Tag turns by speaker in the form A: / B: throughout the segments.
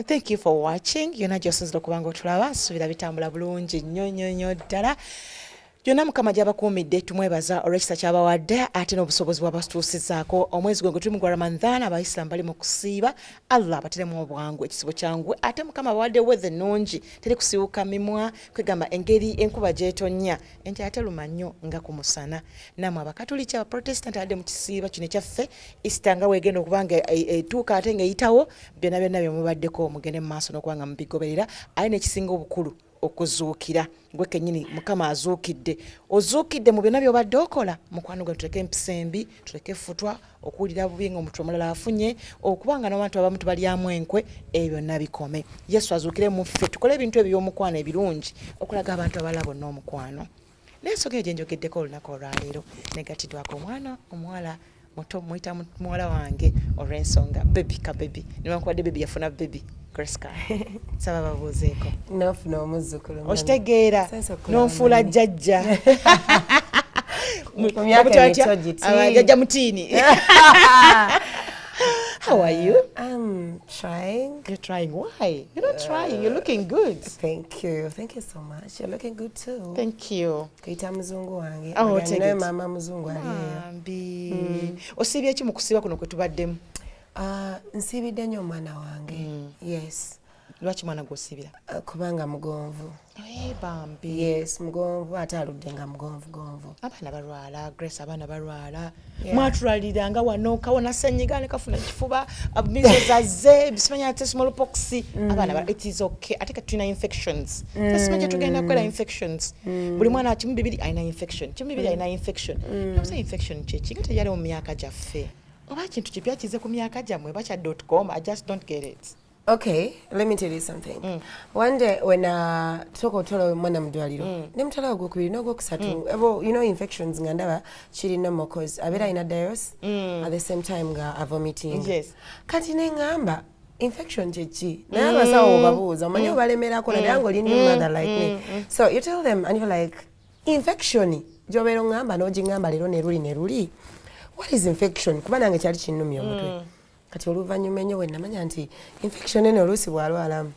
A: Thank you for watching. Yonna gy'osinzira okuba nga otulaba, nsuubira bitambula bulungi nnyo nnyo nnyo ddala. Byonna Mukama gy'abakuumidde, tumwebaza olw'ekisa ky'abawadde ate n'obusobozi bw'abatuusizaako. Omwezi gwe gwe tuli mu gwa Ramadhan, Abayisiraamu bali mu kusiiba. Allah abateremu obwangu, ekisibo kyangu, ate Mukama abawadde weather ennungi, teri kusiiwuka mimwa, kwegamba engeri enkuba gy'etonnya enkya teluma nnyo nga ku musana. Nammwe Abakatuliki, Abaprotestant abadde mu kisiiba kino ekyaffe, Easter nga weegenda okuba nga etuuka ate ng'eyitawo, byonna byonna bye mubaddeko mugende mu maaso n'okuba nga mubigoberera. Aye n'ekisinga obukulu, okuzuukira gwe kennyini, Mukama azuukidde, ozuukidde mu byonna by'obadde okola. Mukwano gwe, tuleke empisa embi, tuleke effutwa, okuwulira bubi nga omuntu omulala afunye, okuba nga n'abantu abamu tubalyamu enkwe, ebyo byonna bikome. Yesu azuukire mu ffe, tukole ebintu ebyo by'omukwano ebirungi okulaga abantu abalala bonna omukwano. N'ensonga eyo gye njogeddeko olunaku olwaleero, negatiddwako omwana omuwala muto, muyita muwala wange olw'ensonga baby ka baby, newankubadde baby yafuna baby. Grace, saba babuuzeeko.
B: Nafuna omuzzukulu.
A: Okitegeera, n'onfuula jjajja.
B: Ku myaka emito giti.
A: Jjajja mutiini. How are you?
B: I'm trying.
A: You're trying? Why? You're not trying, you're looking good.
B: Thank you. Thank you so much. You're looking good too.
A: Thank you.
B: Kuyita muzungu wange.
A: Oh,
B: Bagamba
A: take
B: naye
A: it.
B: Maama muzungu ali eyo.
A: Bambi. Osiibye ki mu kusiiba kuno kwe tubaddemu?
B: Ah, nsiibidde nnyo omwana wange. Yes.
A: Lwaki mwana gw'osiibira?
B: Kubanga mugonvu.
A: Eh, bambi.
B: Yes, mugonvu ate aludde nga mugonvu gonvu.
A: Abaana balwala, Grace, abaana balwala.
B: Yeah.
A: Mwatulwaliranga wano, kawona senyiga ne kafuna ekifuba, measles azze, simanya ate smallpox. Abaana it is okay. Ate kati tulina infections. Tesimanya tugenda kukola infections. Buli mwana kimu bibiri alina infection, kimu bibiri alina infection. Nabuza infection kyeki nga teyaliwo mu myaka gyaffe? Oba kintu kipya kize ku myaka gyammwe bakya .com? I just don't get it.
B: Okay, let me tell you something. One day when tusoka otwala omwana mu ddwaliro, ne mutwala ogwokubiri n'ogwokusatu, ebo infections nga ndaba kiri normal 'cause abeera alina diarrhea at the same time nga avomiting. Kati ne ŋŋamba, infection kyeki? Naye abasawo obabuuza, omanyi obalemerako, naddala ng'oli new mother like me. So you tell them and you're like, "Infection gy'obeera oŋŋamba n'ogiŋŋamba leero ne luli ne luli, what is infection?" Kuba nange kyali kinnumya omutwe. Kati oluvannyuma ennyo we namanya nti infection eno oluusi bw'alwalamu,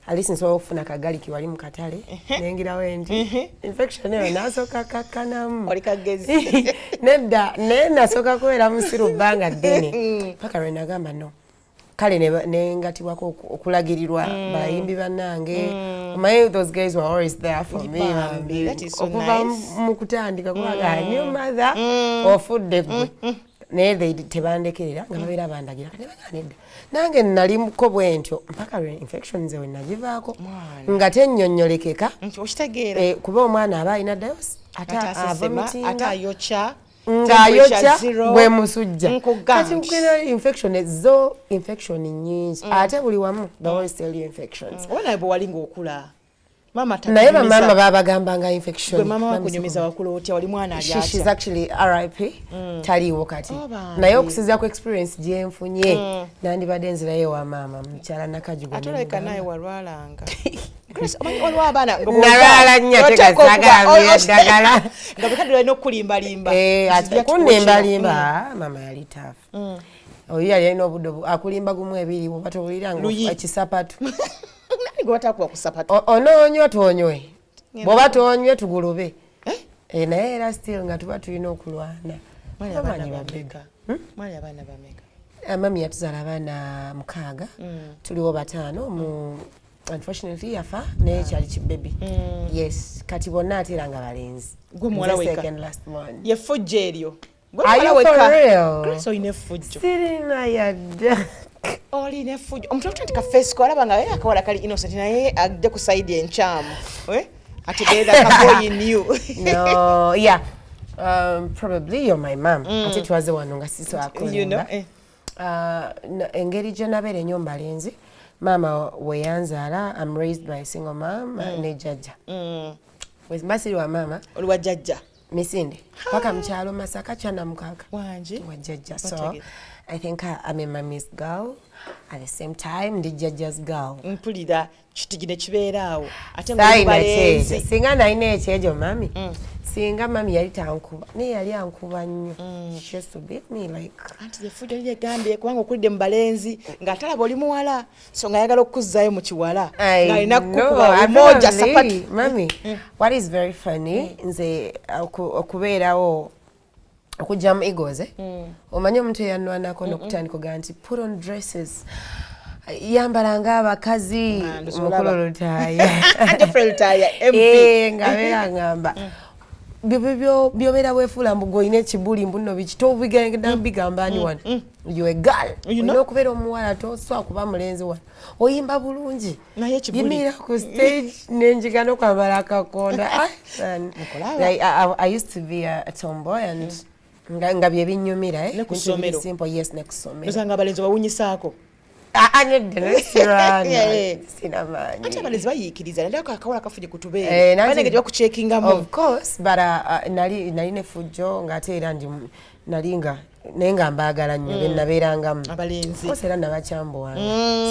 B: at least nsobola okufuna kagaliki wali mu katale, nengirawo nti infection eyo nasooka kakkanamu.
A: Oli kagezi.
B: Nedda, naye nasooka kubeera musiru bbanga ddene paka lwe nagamba no. Kale nengatibwako okulagirirwa bayimbi bannange. Omanyi those guys were always there for me.
A: Bambi, that is so
B: Okuva
A: nice.
B: mu kutandika, kubanga new mother ofudde gwe, naye they tebandekerera nga babeera bandagira. Kati nebagamba nedda, nange nalimuko bwe ntyo mpaka lwe infection nze we nagivaako
A: Mwana.
B: nga tennyonnyolekeka.
A: Nti okitegeera.
B: Eh, kuba omwana aba alina diarrhea ate
A: ate asesema,
B: avomitinga.
A: Ate ayokya.
B: Ng'ayokya.
A: Temperature zero.
B: Bwe musujja.
A: Nkugambye.
B: Kati nkugenda infection zo, infection nyingi, ate buli wamu they always tell you infections.
A: Oba nawe bwe wali ng'okula, maama
B: Naye
A: takunyumiza.
B: bamaama babagambanga infection.
A: Gwe maama
B: Mami
A: wakunyumiza, wakula otya? Wali mwana ali
B: She's
A: atya?
B: actually RIP, taliiwo kati.
A: Oh, bambi.
B: Naye okusinziira ku experience gyenfunye, nandibadde nzirayo ewa maama mukyala Nakajugo.
A: Ate olabika
B: nemugamba.
A: naye walwalanga. Grace, omanyi waliwo abaana nga
B: Nalwala nnyo ate
A: oteeka
B: kasagambye eddagala.
A: Nga bwe kadde olina okukulimbalimba.
B: Eh, ate
A: Nti
B: kunnimbalimba, maama yali tough. Oyo yali alina obudde akulimba gumu ebiri, oba towulira nga
A: Luyi.
B: ekisapatu.
A: Nani gwe batakuba ku sapatu?
B: Onoonywa tonywe, bw'oba tonywe tugulube.
A: Eh?
B: Eh, naye era still nga tuba tulina okulwana.
A: Mwali abaana
B: Bamanyi babebi.
A: bameka? Mwali abaana bameka?
B: Mami yatuzaala abaana mukaaga, tuliwo bataano mu unfortunately yafa naye kyali kibebi. Yes, kati bonna ate era nga balenzi.
A: Gwe muwala
B: Nze
A: wekka.
B: second last one.
A: Ye ffujjo eryo. Gwe
B: Are
A: muwala
B: you for
A: wekka.
B: real?
A: Grace, olina effujjo.
B: Sirina yadde.
A: Olina effujjo. Omuntu otandika face ko alaba nga ye akawala kali innocent, naye adde ku side enkyamu. Eh? Ategeera ka boy in you.
B: No, yeah, probably you're my mom, ate twaze wano nga siso
A: You know,
B: akulimba.
A: eh.
B: Engeri gye nabeera ennyo mu balenzi, maama we yanzaala, I'm raised by a single mom ne jjajja. Mba siri wa maama.
A: Oli wa jjajja.
B: Misinde paka mukyalo Masaka, Kyana Mukaka.
A: Wangi.
B: Wa jjajja. So
A: Otegedde.
B: I think I'm a mommy's girl. At the same time, ndi jjajja's girl.
A: Mpulira kitigi ne kibeera awo ate
B: Sayina kyejo. Singa nalina ekyejo mami. Singa mami yali tankuba. Naye yali ankuba nnyo. She used to beat me like.
A: Anti efujjo lyegambye kubanga okulidde mu balenzi ng'atalaba oli muwala, so ng'ayagala okukuzzaayo mu kiwala ng'alina kukuba umoja sapatu.
B: Mami, what is very funny, nze okubeerawo okujja mu Eagles, eh? Omanyi omuntu eyannwanako n'okutandika ogamba nti put on dresses, yambala ng'abakazi, mukulu Lutaaya.
A: Geoffrey Lutaaya MP.
B: Eh, ng'abeera ngamba byobeera weefuula mbu gwe olina ekibuli, mbu nno biki, tobigenda bigamba ani wano, you a girl, olina okubeera omuwala, tosobola kuba mulenzi wano, oyimba bulungi.
A: Naye ekibuli.
B: Yimirira ku stage nenjiga n'okwambala akakonda. Ah, man.
A: Mukulaba.
B: Like, I used to be a tomboy and nga bye binnyumira, eh?
A: Ne ku
B: Bintu biri
A: ssomero.
B: simple, yes, ne ku ssomero.
A: Osanga abalenzi bawunyisaako.
B: Ah, ah, nedda, naye sirwana. Sina maanyi.
A: Ate abalenzi bayiikiriza, naddala akawala kafunye ku
B: Eh,
A: tubeere, banenge gye bakucekingamu.
B: Of course, but nali ne fujjo ng'ate era ndi nali nga naye nga mbaagala nnyo be nabeerangamu.
A: Abalenzi.
B: Of course, era nabakyambuwanga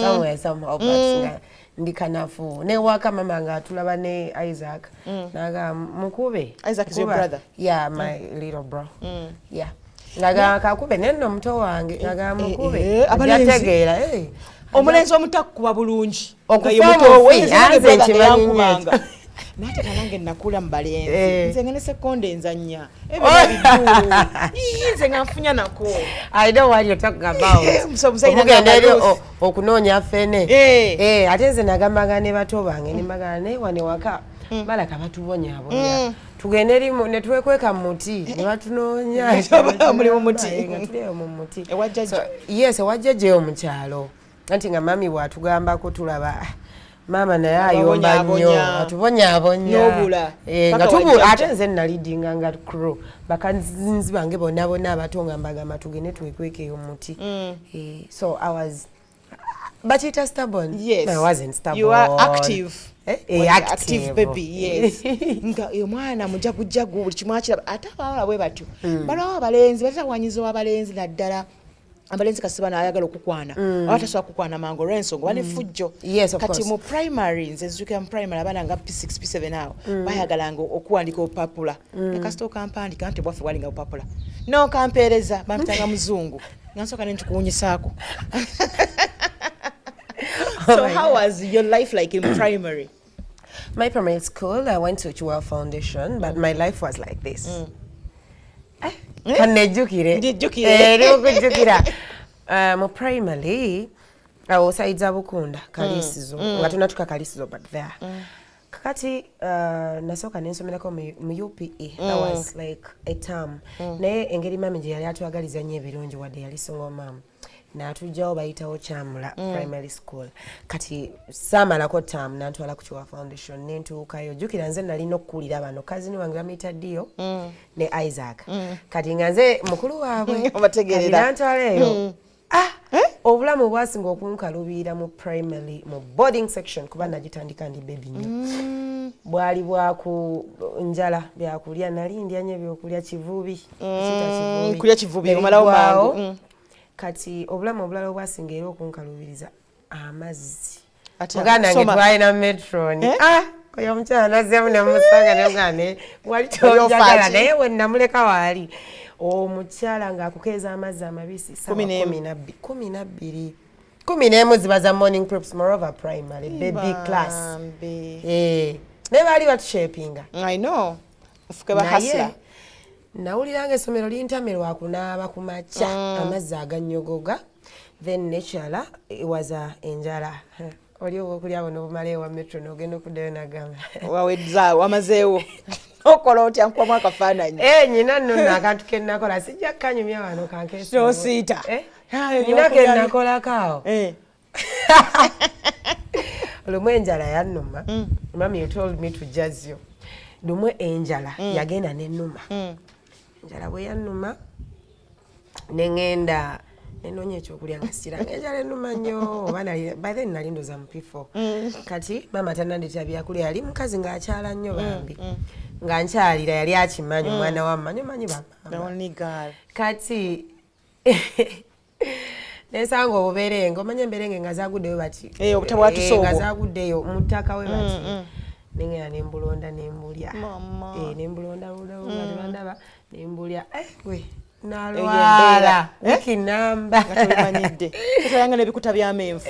B: somewhere somehow, but nga ndi kanafu newaka mama nga atulaba ne Isaac naga mukube.
A: Isaac is your
B: Kuba-
A: brother?
B: Yeah, my little bro, yeah. Nga kakube nenno muto wange nga mukube.
A: Abalenzi.
B: Ajategeera, eh.
A: Omulenzi omutakuba bulungi
B: Okufa
A: nga ye muto we,
B: omufi,
A: nze nange
B: nze
A: brother
B: nkimanyi nnyo.
A: yankubanga. Naate kanange nakula mu balenzi. Nze nga ne sekonde nzannya ebyo biduulu. Ii, nze nga nfunya nako.
B: I know what you're talking about.
A: So, muzeeyi
B: Okugenda
A: nagamba
B: eri
A: Ruth.
B: okunoonya ffene. Eh, ate nze nagambanga ne bato bange ne mbagala naye wano ewaka balaka batubonyaabonya, tugende eri ne twekweka mu muti ne batunoonya.
A: Muli mu muti.
B: Eh, nga tuli eyo mu muti.
A: Ewa jjajja?
B: So, yes, ewa jjajja eyo mu kyalo, anti nga mami bw'atugambako tulaba, ah, maama naye ayomba nnyo.
A: Ababonyaabonya.
B: Atubonyaabonya.
A: N'obula.
B: Eh, nga
A: Paka
B: tubu
A: wajjajja.
B: Ate nze nalidinga nga crew, bakanzi bange bonna bonna abato nga mbagamba tugende twekweke eyo mu muti. Eh, so I was, bakiyita stubborn.
A: Yes.
B: No, I wasn't stubborn.
A: You are active.
B: Eh, eh,
A: Was
B: active.
A: active baby, yes. Nga omwana mujagujagu, buli kimu akiraba. Ate abawala bwe batyo balwawo abalenzi batatawanyiza abalenzi, naddala abalenzi kasiba naayagala okukwana oba tasobola kukwana mangu olw'ensonga oba nefujjo.
B: Yes, of
A: Kati
B: course.
A: mu primary, nze nzijukira mu primary abaana nga P6 P7 awo bayagalanga okuwandika obupapula. Nekasita okampandika nti bwaffe bwalinga bupapula nokampeereza, bampitanga muzungu nga nsooka nenkikuwunyisaako. So
B: My
A: how was your life like in primary?
B: My primary school, I went to Chuwa Foundation, but my life was like this. Eh, kanejjukire.
A: Ndijjukire.
B: Eh, ndi mukujjukira. Mu primary awo side za Bukunda, Kalisizo, nga tunatuka Kalisizo, but there. Kakati nasooka nensomerako mu UPE. That was like a term. Naye engeri mami gye yali atwagaliza nnyo ebirungi, wadde yali single mom, n'atugjawo bayitawo Kyamula Primary School. Kati saamalako term, nantwala ku Kiwa Foundation nentuukayo. Jjukira nze nalina okukuulira bano cousin wange bamuyita Dio ne Isaac. Kati nga nze mukulu waabwe.
A: Obategeerera.
B: Kati nantwala eyo. Ah, obulamu bwasinga okunkaluubirira mu primary, mu boarding section, kuba nagitandika ndi baby nnyo, bwali bwaku njala byakulya. Nali ndya nnyo ebyokulya kivubi. Kiyita kivubi.
A: Kulya kivubi, omalawo
B: Nebiggwawo.
A: mangu.
B: Kati obulamu obulala obwasinga era okunkaluubiriza, amazzi.
A: Ate
B: Muganda wange
A: soma.
B: twalina matron.
A: Eh?
B: Ah, oyo omukyala nazzeemu nemusanga nemugane wali tonjagala.
A: Ofaaki.
B: Naye we namuleka waali omukyala ng'akukeeza amazzi amabisi sawa
A: 11.
B: 12, 12, 11 ziba za morning preps, moreover primary baby class.
A: Bambi.
B: Eh, naye baali batushapinga.
A: I know, nfuke bahasla.
B: Naye nawulira nga essomero lintamirwa kunaaba ku makya amazzi agannyogoga. Then nekyala waza enjala, oli owokulya abo nobumala ewa metro nogenda okuddayo nagamba
A: Wawedza wamazeewo, okola otya? Nkubamu akafaananyi.
B: Eh, nyina nno nno akantu kenakola sijja kukanyumya wano kankeesi.
A: Nosiita.
B: Eh?
A: Ah,
B: Nyina
A: ebyokulya-
B: kenakolako awo.
A: Eh.
B: Lumu enjala yannuma. Mami, you told me to judge you. Lumu enjala yagenda nenuma. Enjala bwe yannuma neŋŋenda nenoonya ekyokulya nga siranga. Enjala ennuma nnyo oba by then nali ndoza mu P4. Kati maama tanandetera byakulya, yali mukazi ng'akyala nnyo bambi, nga nkyalira yali akimanyi omwana wa mmanyi omanyi
A: The
B: bamama.
A: only girl.
B: Kati Nensanga obuberenge, omanya emberenge nga zaguddeyo bati.
A: Eh, obutabwatusa
B: Eh, nga
A: obwo.
B: zaguddeyo mu ttaka we bati, nengenda nembulonda nembulya.
A: Mama.
B: Eh, nembulonda nga tebandaba nembulya. Eh, we
A: Eyo
B: nalwala
A: embeera. Eh?
B: wiki namba.
A: Nga tobimanyidde, totalanga n'ebikuta by'amenvu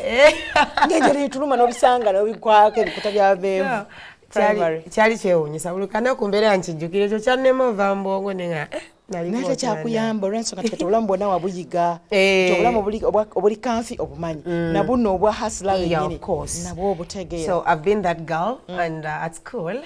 A: ng'enjala etuluma n'obisanga n'obikwako ebikuta by'amenvu. Primary.
B: Kyali kyewuunyisa, buli kanaku mbeera nkijjukira ekyo, kyannema ova mbwongo nenga eh, naliko
A: Naye
B: otya.
A: tekyakuyamba olw'ensonga nti kati obulamu bwonna wabuyiga.
B: Eh.
A: Nti obulamu obuli kanfi obumanyi, nabuno obwa hustler
B: Yeah,
A: wennyini
B: of course.
A: nabwo obutegeera.
B: So I've been that girl and at school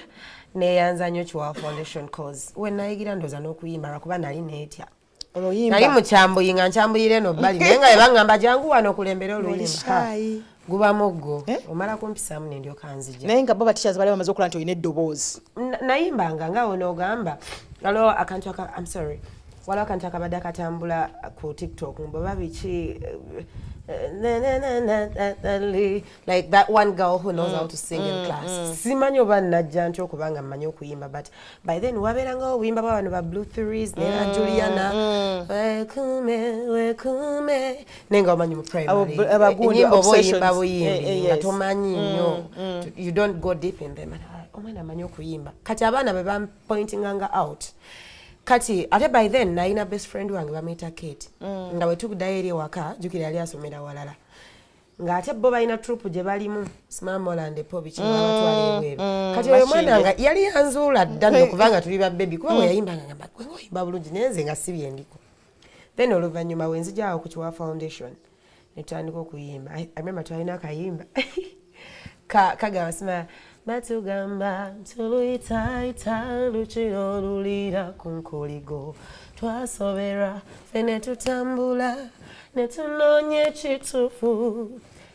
B: neyanza nnyo Kiwawa Foundation, cause we nayigira ndooza n'okuyimba, lwakuba nali neetya.
A: Oluyimba.
B: Nali mukyambuyi nga nkyambuyira eno bbali, naye nga bwe baŋŋamba jangu wano okulembere oluyimba,
A: shy.
B: Guba muggo.
A: Eh?
B: Omala kumpisaamu nendyoka nzija.
A: Naye nga bo ba teachers bali bamaze okulaba nti olina eddoboozi.
B: Nayimbanga nga wonoogamba waliwo akantu aka, I'm sorry, waliwo akantu akabadde akatambula ku TikTok bweba biki eh, na, na, na, na, na, na, like that one girl who knows how to sing in class. Simanyi oba najja ntya okubanga mmanyi okuyimba, but by then wabeerangawo obuyimba bwa bano ba Blue Threes ne ba Juliana, wekume wekume, naye nga omanyi mu primary
A: Abo abagundi,
B: ennyimba oba
A: obsessions.
B: oyimba buyimbi
A: Eh, eh,
B: nga tomanyi nnyo, you don't go deep in them. And, ah, omwana amanyi okuyimba, kati abaana bwe bampointinganga out. Kati ate by then nalina best friend wange bamuyita Kate, nga bwe tuguddayo eri ewaka, jjukira yali asomera walala, ng'ate bo balina troupe gye balimu, Smamoland po biki, nga batwala ebweru. Kati oyo mwana nga yali yanzuula dda nno, kubanga tuli ba baby, kuba bwe yayimbanga ngamba gwe ngaoyimba bulungi, naye nze nga si byendiko. Then oluvannyuma we nzijaawo ku Kiwa Foundation netutandika okuyimba. I remember twalina akayimba kagamba sima batugamba tuluyitayita lukiro olulira ku nkoligo, twasoberwa ffe ne tutambula ne tunoonya ekituufu,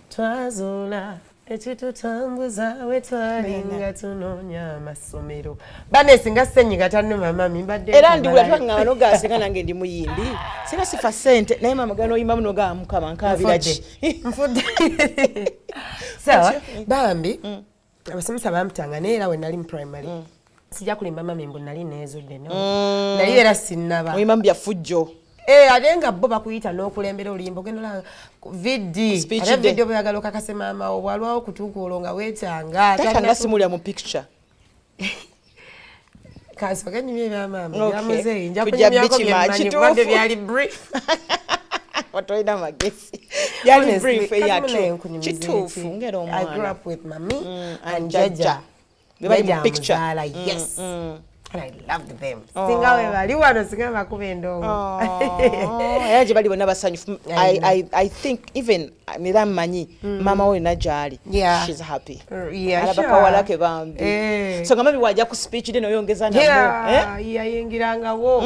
B: twazuula ekitutambuza we twalinga tunoonya amasomero. Bane singa senyiga tannuma mami mbadde
A: Era ndiwula
B: nkumalayo.
A: Twangamba nogaa singa nange ndi muyimbi, singa sifa ssente, naye mama gana oyimbamu nogaa mukama nkaabira ki?
B: Nfudde. So bambi abasomesa bampitanga, naye era we nali mu primary, sijja kulimba mami mbu nali neezudde, no, nali era sinnaba.
A: Oyimbamu bya fujjo.
B: Eh, ate nga bo bakuyita n'okulembera oluyimba, ogenda olaba vidi
A: Speech
B: ate
A: day.
B: Video bweyagala okakase maama wo bwalwawo okutuuka olwo nga weetanga.
A: Taata nga simulya mu picture.
B: Kansooke nyumya ebyamaama
A: Okay.
B: ebyamuzeeyi nja
A: Tujja
B: kunyumyako
A: bikima,
B: byemmanyi
A: kituufu.
B: kubadde byali brief.
A: Watolina amagezi, byali
B: Honestly,
A: brief.
B: kati
A: Eya
B: munaye
A: true.
B: nkunyumiza
A: Kituufu
B: eki?
A: ngera
B: I grew
A: omwana
B: up with mami
A: and
B: and
A: jjajja.
B: jjajja.
A: Be bali mu
B: Jjajja
A: picture.
B: amuzaala, yes. And I loved them. Singa we bali wano singa bakuba endongo.
A: Era gye bali bonna basanyufu.
B: I know.
A: I think even era mmanyi maama we yonna gy'ali, she's happy.
B: Yeah,
A: alaba
B: sure.
A: kawala ke bambi.
B: Eh.
A: So nga mami wajja ku speech de noyongeza namo, eh?
B: Yeah, yayingirangawo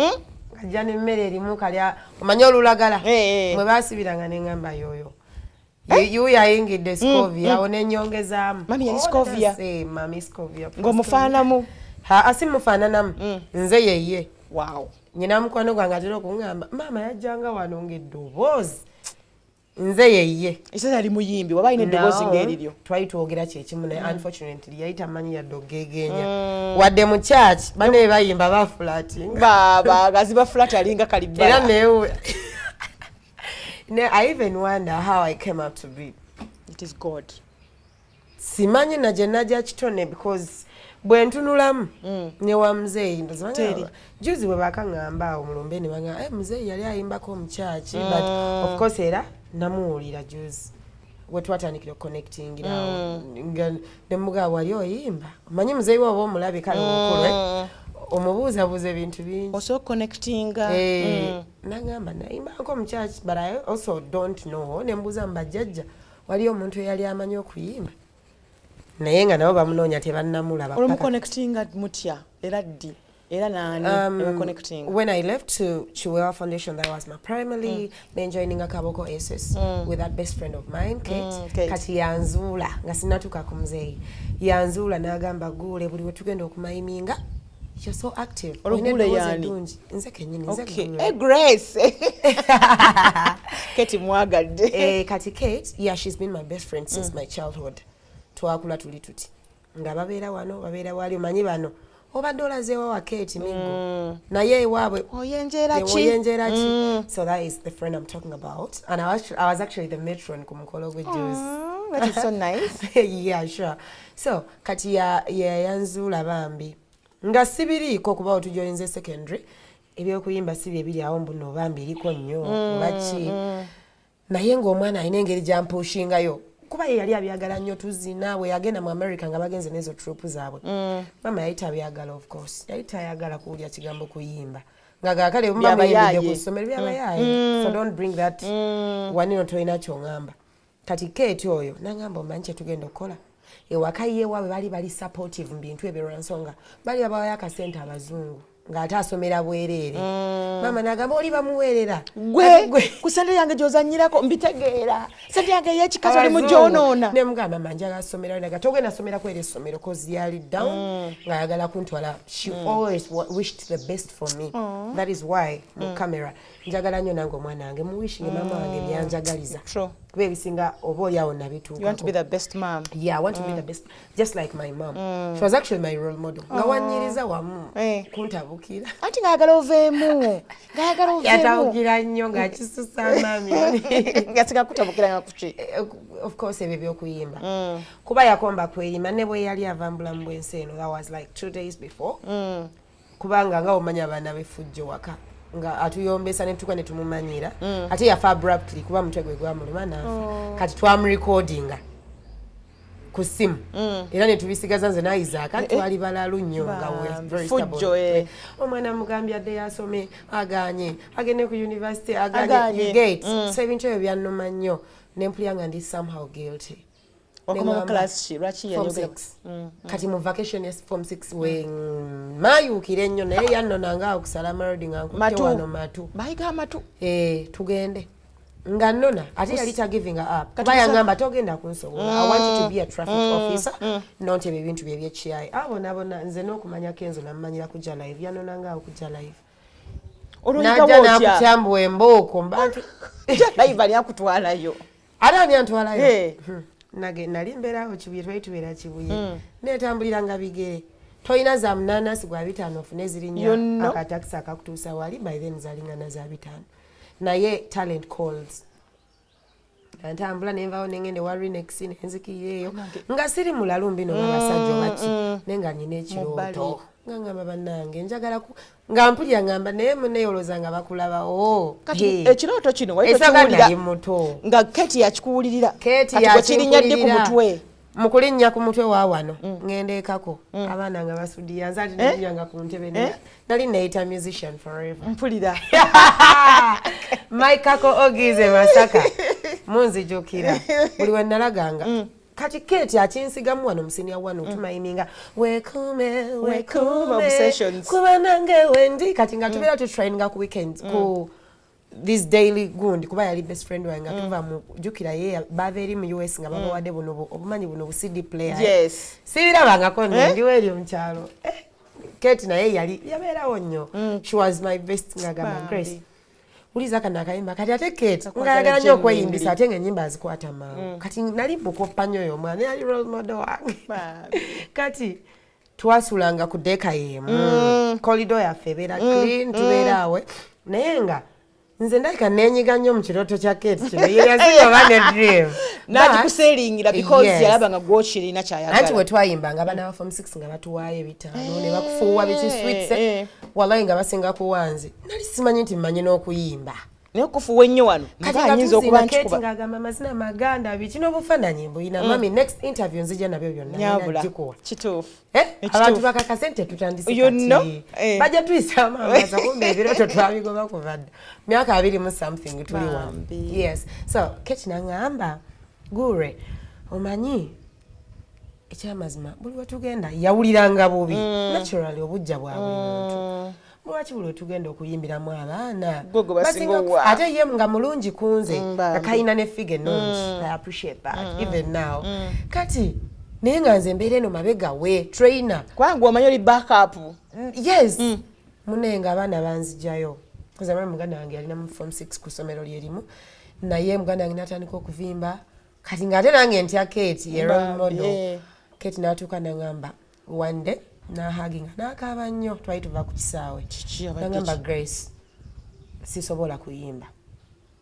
B: ajja n'emmere erimu kalya, omanye olulagala
A: Eh, eh.
B: mwe baasibiranga neŋŋamba yoyo yuyo ayingidde Scovia, awo nenyongezaamu.
A: Mami yali
B: Oh,
A: Scovia.
B: let us say, mami Scovia.
A: Ng'omufaanamu?
B: Ha, simufaananamu, nze yeye. Nyina mukwano gwange atera okuŋŋamba maama yajjanga wano ng'eddoboozi nze yeye.
A: Ese yali muyimbi waba alina eddoboozi ng'eriryo?
B: Twali twogera kyekimu, naye unfortunately yali tamanyi yadde ogegeenya, wadde mu church banne bayimba bafulatinga.
A: Baaba gaziba flat alinga
B: Era
A: kalibbala.
B: Newe ne I even wonder how I came up to be.
A: It is God.
B: Simanyi na gye najja kitone, because bwe ntunulamu ne wa muzeeyi
A: Teri.
B: juzi bwe bakaŋŋamba awo mulumbe ne baŋŋamba eh, muzeeyi yali ayimbako mu church, but of course era namuwulira juzi we twatandikira okuconnectingirawo nga ne mugaba wali oyimba, omanyi muzeeyi we oba omulabe kale omukulu eh, omubuuzabuuza ebintu bingi.
A: Osobola connectinga.
B: Eh, nagamba nayimbako mu church, but I also don't know. Nembuuza mu bajjajja waliyo omuntu eyali amanyi okuyimba, naye nga nabo bamunoonya tebannamulaba paka.
A: Olumuconnectinga mutya era ddi era naani ebaconnectinga?
B: When I left to Chiwewa Foundation, that was my primary, then joining Kaboko SS with that best friend of mine, Kate.
A: Kate.
B: Kati yanzuula nga sinnatuuka ku muzeeyi, yanzuula n'agamba guule buli we tugenda okumayiminga, you're so active.
A: Olwo
B: Olina
A: Guule
B: eddoboozi
A: y'ani?
B: eddungi. Nze kennyini, nze
A: Okay.
B: Guule.
A: Eh, Grace Kate mwagadde.
B: Eh, kati Kate, yeah, she's been my best friend since my childhood. Twakula tuli tuti nga babeera wano, babeera wali, omanyi bano Obadde olazeewa wa Kate Migo, naye ewaabwe
A: Oyenjeera ki?
B: Oyenjeera ki? So that is the friend I'm talking about, and I was actually the matron ku mukolo gwe juice.
A: That is so nice.
B: Yeah, sure. So kati ya yanzuula bambi nga sibiriiko, kuba otujoyinze secondary, ebyokuyimba si bye biri awo, mbuno bambi eriko nnyo oba ki, naye ng'omwana alina engeri gyampushingayo, kuba ye yali abyagala nnyo. Tuzina bwe yagenda mu America nga bagenze n'ezo troupe zaabwe. Mama yali tabyagala, of course yali tayagala kuwulya kigambo kuyimba, nga gakale muba
A: Byabayaaye.
B: muyimbidde ku ssomero, byabayaaye, so don't bring that wanino, tolina kyoŋŋamba. Kati Kate oyo nangamba, omanyi kyetugenda okukola ewaka, ye waabwe bali bali supportive mu bintu ebyo, lwansonga bali babawayo akasente abazungu, ng'ate asomera bwereere. Mama nagamba, oli bamuweerera.
A: Gwe ku sente yange gy'ozannyirako, mbitegeera, sente yange ey'ekikazi oli mugyonoona.
B: Nemugamba, mama, njagala somera. Naga, togenda somerako era essomero, 'cause yali down ng'ayagala kuntwala. She always wished the best for me. That is why mu camera njagala nnyo nange omwana wange muwishinge mama wange byanjagaliza,
A: True.
B: kuba ebisinga oba oliawo
A: You want to
B: nabituukako.
A: be the best mom.
B: Yeah, I want to be the best, just like my mom. She was actually my role model. Nga wanyiriza wamu kuntabukira.
A: Anti ng'ayagala oveemu, ng'ayagala oveemu.
B: Yatabukira nnyo ng'akisusa mami.
A: Nga singa kutabukira nga kuki?
B: Of course ebyo byokuyimba, kuba yakomba kwerima ne bwe yali ava mu bulamu bw'ensi eno. That was like 2 days before, kubanga nga omanya abaana b'effujjo waka, nga atuyombesa ne tuka ne tumumanyira. Ate yafa abruptly, kuba mutwe gwe gwamuluma n'afa. Kati twamurecordinga ku ssimu era ne tubisigaza, nze nayizaaka twali balalu nnyo nga we are very
A: Fujjo,
B: stubborn.
A: eh.
B: Omwana mugambye adde yasome, aganye, agende ku university, aganye.
A: Aganye.
B: You get? So ebintu ebyo byannuma nnyo, nempulira nga ndi somehow guilty.
A: Wakoma mu
B: Nengamba,
A: class ki? Lwaki
B: Form
A: yayogera?
B: 6. Kati mu vacation ya form 6 we mayuukira ennyo, naye yannonanga awo kusala amarodi nga nkutte
A: Matu.
B: wano matu.
A: Bayiga amatu.
B: Eh, tugende nga nnona, ate yali tagiving up,
A: Kati
B: kuba yangamba, togenda kunsobola, I want you to be a traffic officer, not ebyo ebintu bye ebyekyayi. Abo nabona nze n'okumanya Kenzo namumanyira kujja live, yanonanga awo kujja live.
A: Olwoyigawo
B: Najja
A: otya?
B: nakutyambuwa embooko mbantu.
A: Live ani akutwalayo?
B: Ate ani antwalayo?
A: Eh.
B: Nage nali mbeerawo Kibuye, twali tubeera Kibuye, netambulira nga bigere, tolina za munanasi gwa 50 ofune zirinnya
A: Yonno.
B: akatakisi akakutuusa wali. By then zalingana za 50, naye talent calls. Ntambula nenvawo nengenda ewa Renex, nenzikirira eyo nga siri mulalu mbino nga basajja obaki, naye nga nina ekirooto, nga ngamba bannange njagala nga mpulira ngamba, naye muneyoloza nga bakulabawo.
A: Kati ekirooto kino wali
B: Esaga
A: tokiwulira?
B: Nali muto.
A: Nga Kate yakikuwulirira?
B: Kate.
A: Kati gwe kirinnya ddi ku
B: Yakinkulirira.
A: mutwe?
B: Mu kulinnya ku mutwe wa wano, ŋŋenda ekako, abaana nga basudiya, nze ati nalinyanga ku ntebe. Nali neyita musician forever.
A: Mpulira.
B: Mike Kako Ogize Masaka munzijukira buli we nalaganga. Kati Kate akinsigamu wano mu senior one, tumayiminga wekume.
A: Wekume,
B: Wekume.
A: Obsessions.
B: Kuba nange wendi kati nga tubeera tutraininga ku weekends ku this daily gundi, kuba yali best friend wange, nga tuva mu jjukira ye bava eri mu US nga babawadde buno obumanyi buno bu CD player. Sibirabangako.
A: Eh?
B: Ndiwo eri mukyalo. Kate naye yali yabeerawo nnyo. She was my best, ngagamba,
A: Bambi.
B: Grace, wuliza kano akayimba. Kati ate Kate
A: Akwagala.
B: ngaayagala nnyo
A: Genuinely.
B: okweyimbisa, ate ng'ennyimba azikwata mangu. Kati nali mukoppa nnyo oyo omwana, yali role model wange.
A: Bambi.
B: Kati twasulanga ku decker y'emu, corridor yaffe ebeera clean, tubeera awe, naye nga nze ndabika neenyiga nnyo mu kirooto kya Kate kino, ye yasinga ne dream.
A: N'agikuseeringira because
B: Yes.
A: yalaba nga gwokirina
B: Anti
A: kyayagala.
B: bwe twayimbanga, abaana ba form 6 nga batuwaayo 500 ne bakufuuwa biki, sweets. Wallahi nga basinga kuwanze, nali simanyi nti mmanyi n'okuyimba.
A: Naye okufuuwa ennyo wano
B: Kati
A: nga
B: nga
A: nyinza okuba
B: tuzina, Kate
A: nkikuba.
B: ng'agamba amazina maganda biki n'obufaananyi mbuyina. Mami, next interview nzija nabyo byonna,
A: Nyabula.
B: ngikuwa.
A: Kituufu.
B: Eh,
A: Ekituufu.
B: abantu bakakase nti tetutandise.
A: You know,
B: Kati
A: eh.
B: bajja tuyisaamu amaaso, kumbe ebirooto twabigoba kuva dda, myaka 20 mu something tuli wano.
A: Bambi.
B: Yes, so Kate naŋŋamba, gure omanyi ekyamazima, buli wetugenda yawuliranga bubi, naturally obujja bwa buli muntu, lwaki buli wetugenda okuyimbiramu abaana
A: Gwe gwe basinga
B: basinga
A: owa.
B: Ate ye nga mulungi kunze,
A: Bambi.
B: nga kalina ne figure ennungi. I appreciate that even now. Kati naye nga nze mbeera eno mabega we trainer.
A: Kubanga omanyi oli backup.
B: Yes, munaye nga abaana banzijayo kuzama. Muganda wange yalina mu form 6 ku ssomero lyerimu, naye muganda wange natandika okuvimba. Kati ngaate nange ntya Kate ye role
A: Bambi,
B: model.
A: eh.
B: Kate natuuka naŋŋamba one day, Nahuginga, nakaaba nnyo. Twali tuva ku kisaawe.
A: Kiki abadde?
B: Nagamba,
A: Ki?
B: "Grace, sisobola kuyimba,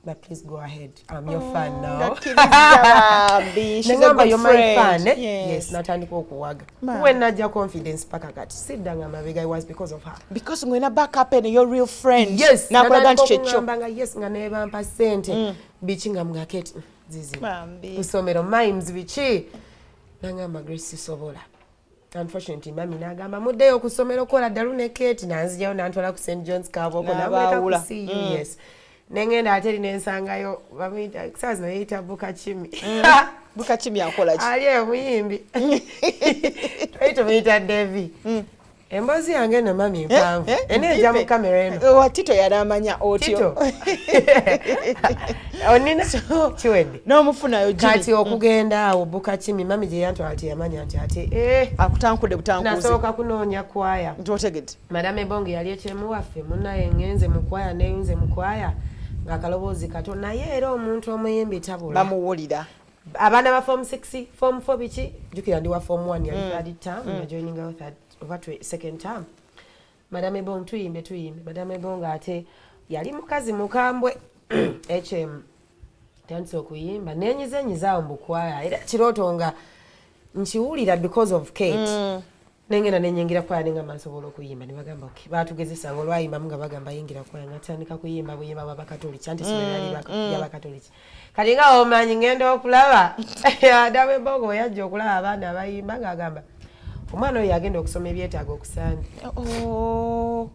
B: but please go ahead, I'm your fan now."
A: Ngakkiriza bambi. She's a
B: Nengamba,
A: good
B: "You're my
A: friend."
B: fan, eh?
A: Yes.
B: Yes, natandika okuwaga.
A: Bambi.
B: We najja confidence paka kati siddanga mabega. It was because of her.
A: Because ngwena backup eno, your real friend.
B: Yes.
A: Nakulaga nti
B: Natandika
A: kyekyo.
B: okuŋŋamba nga yes, nga nebampa sente biki, nga mugaketi zizino
A: Bambi.
B: Kusomero mimes biki. Nangamba, "Grace, sisobola." Unfortunately, mami nagamba, "Muddeyo ku ssomero, kola ddalu ne Kate." Nanzijayo nantwala ku St Johns Kaboko, namuleka ku
A: N'abaawula.
B: CU. Yes, nengenda ate eri nensangayo bamuyita saa zino yeyita Bukakimi.
A: Bukakimi akola ki?
B: Ali eyo muyimbi, twali tumuyita Devi. Emboozi yange eno mami mpanvu, eneejja mu kamera eno.
A: Wa Tito yalamanya otyo.
B: Tito onina kiwedde.
A: N'omufunayo Jimmy.
B: Kati okugenda awo Bukakimi, mami gye yantwala teyamanya nti ate eh,
A: Akutankudde butankuzi.
B: Nasooka kunoonya kwaya.
A: Nti otegedde.
B: Madame Ebonge yali ekyemuwaffe munaye. Ngenze mu kwaya, neyunze mu kwaya ng'akaloboozi kato, naye era omuntu omuyimbi tabula.
A: Bamuwulira.
B: Abaana ba form 6, form 4 biki, jjukira ndi wa form 1, yali third term, najoiningayo third oba second term. Madame Ebong, tuyimbe tuyimbe. Madame Ebong ate yali mukazi mukambwe. Hm, tandise okuyimba, nenyiza enyizaawo mubukwaya, era kirooto nga nkiwulira because of Kate. Nengenda nenyingira kwaya, nengamba nsobola okuyimba, nebagamba okay. Batugezesa nga olwayimbamu nga bagamba yingira kwaya, nga tandika kuyimba buyimba bwabakatoliki, anti essomero lyali lyabakatoliki. Kati nga omanyi ngenda okulaba Adamu Ebogo bwe yajja okulaba abaana abayimba, ng'agamba omwana oyo yagenda okusoma ebyetaago okusande.
A: Oh.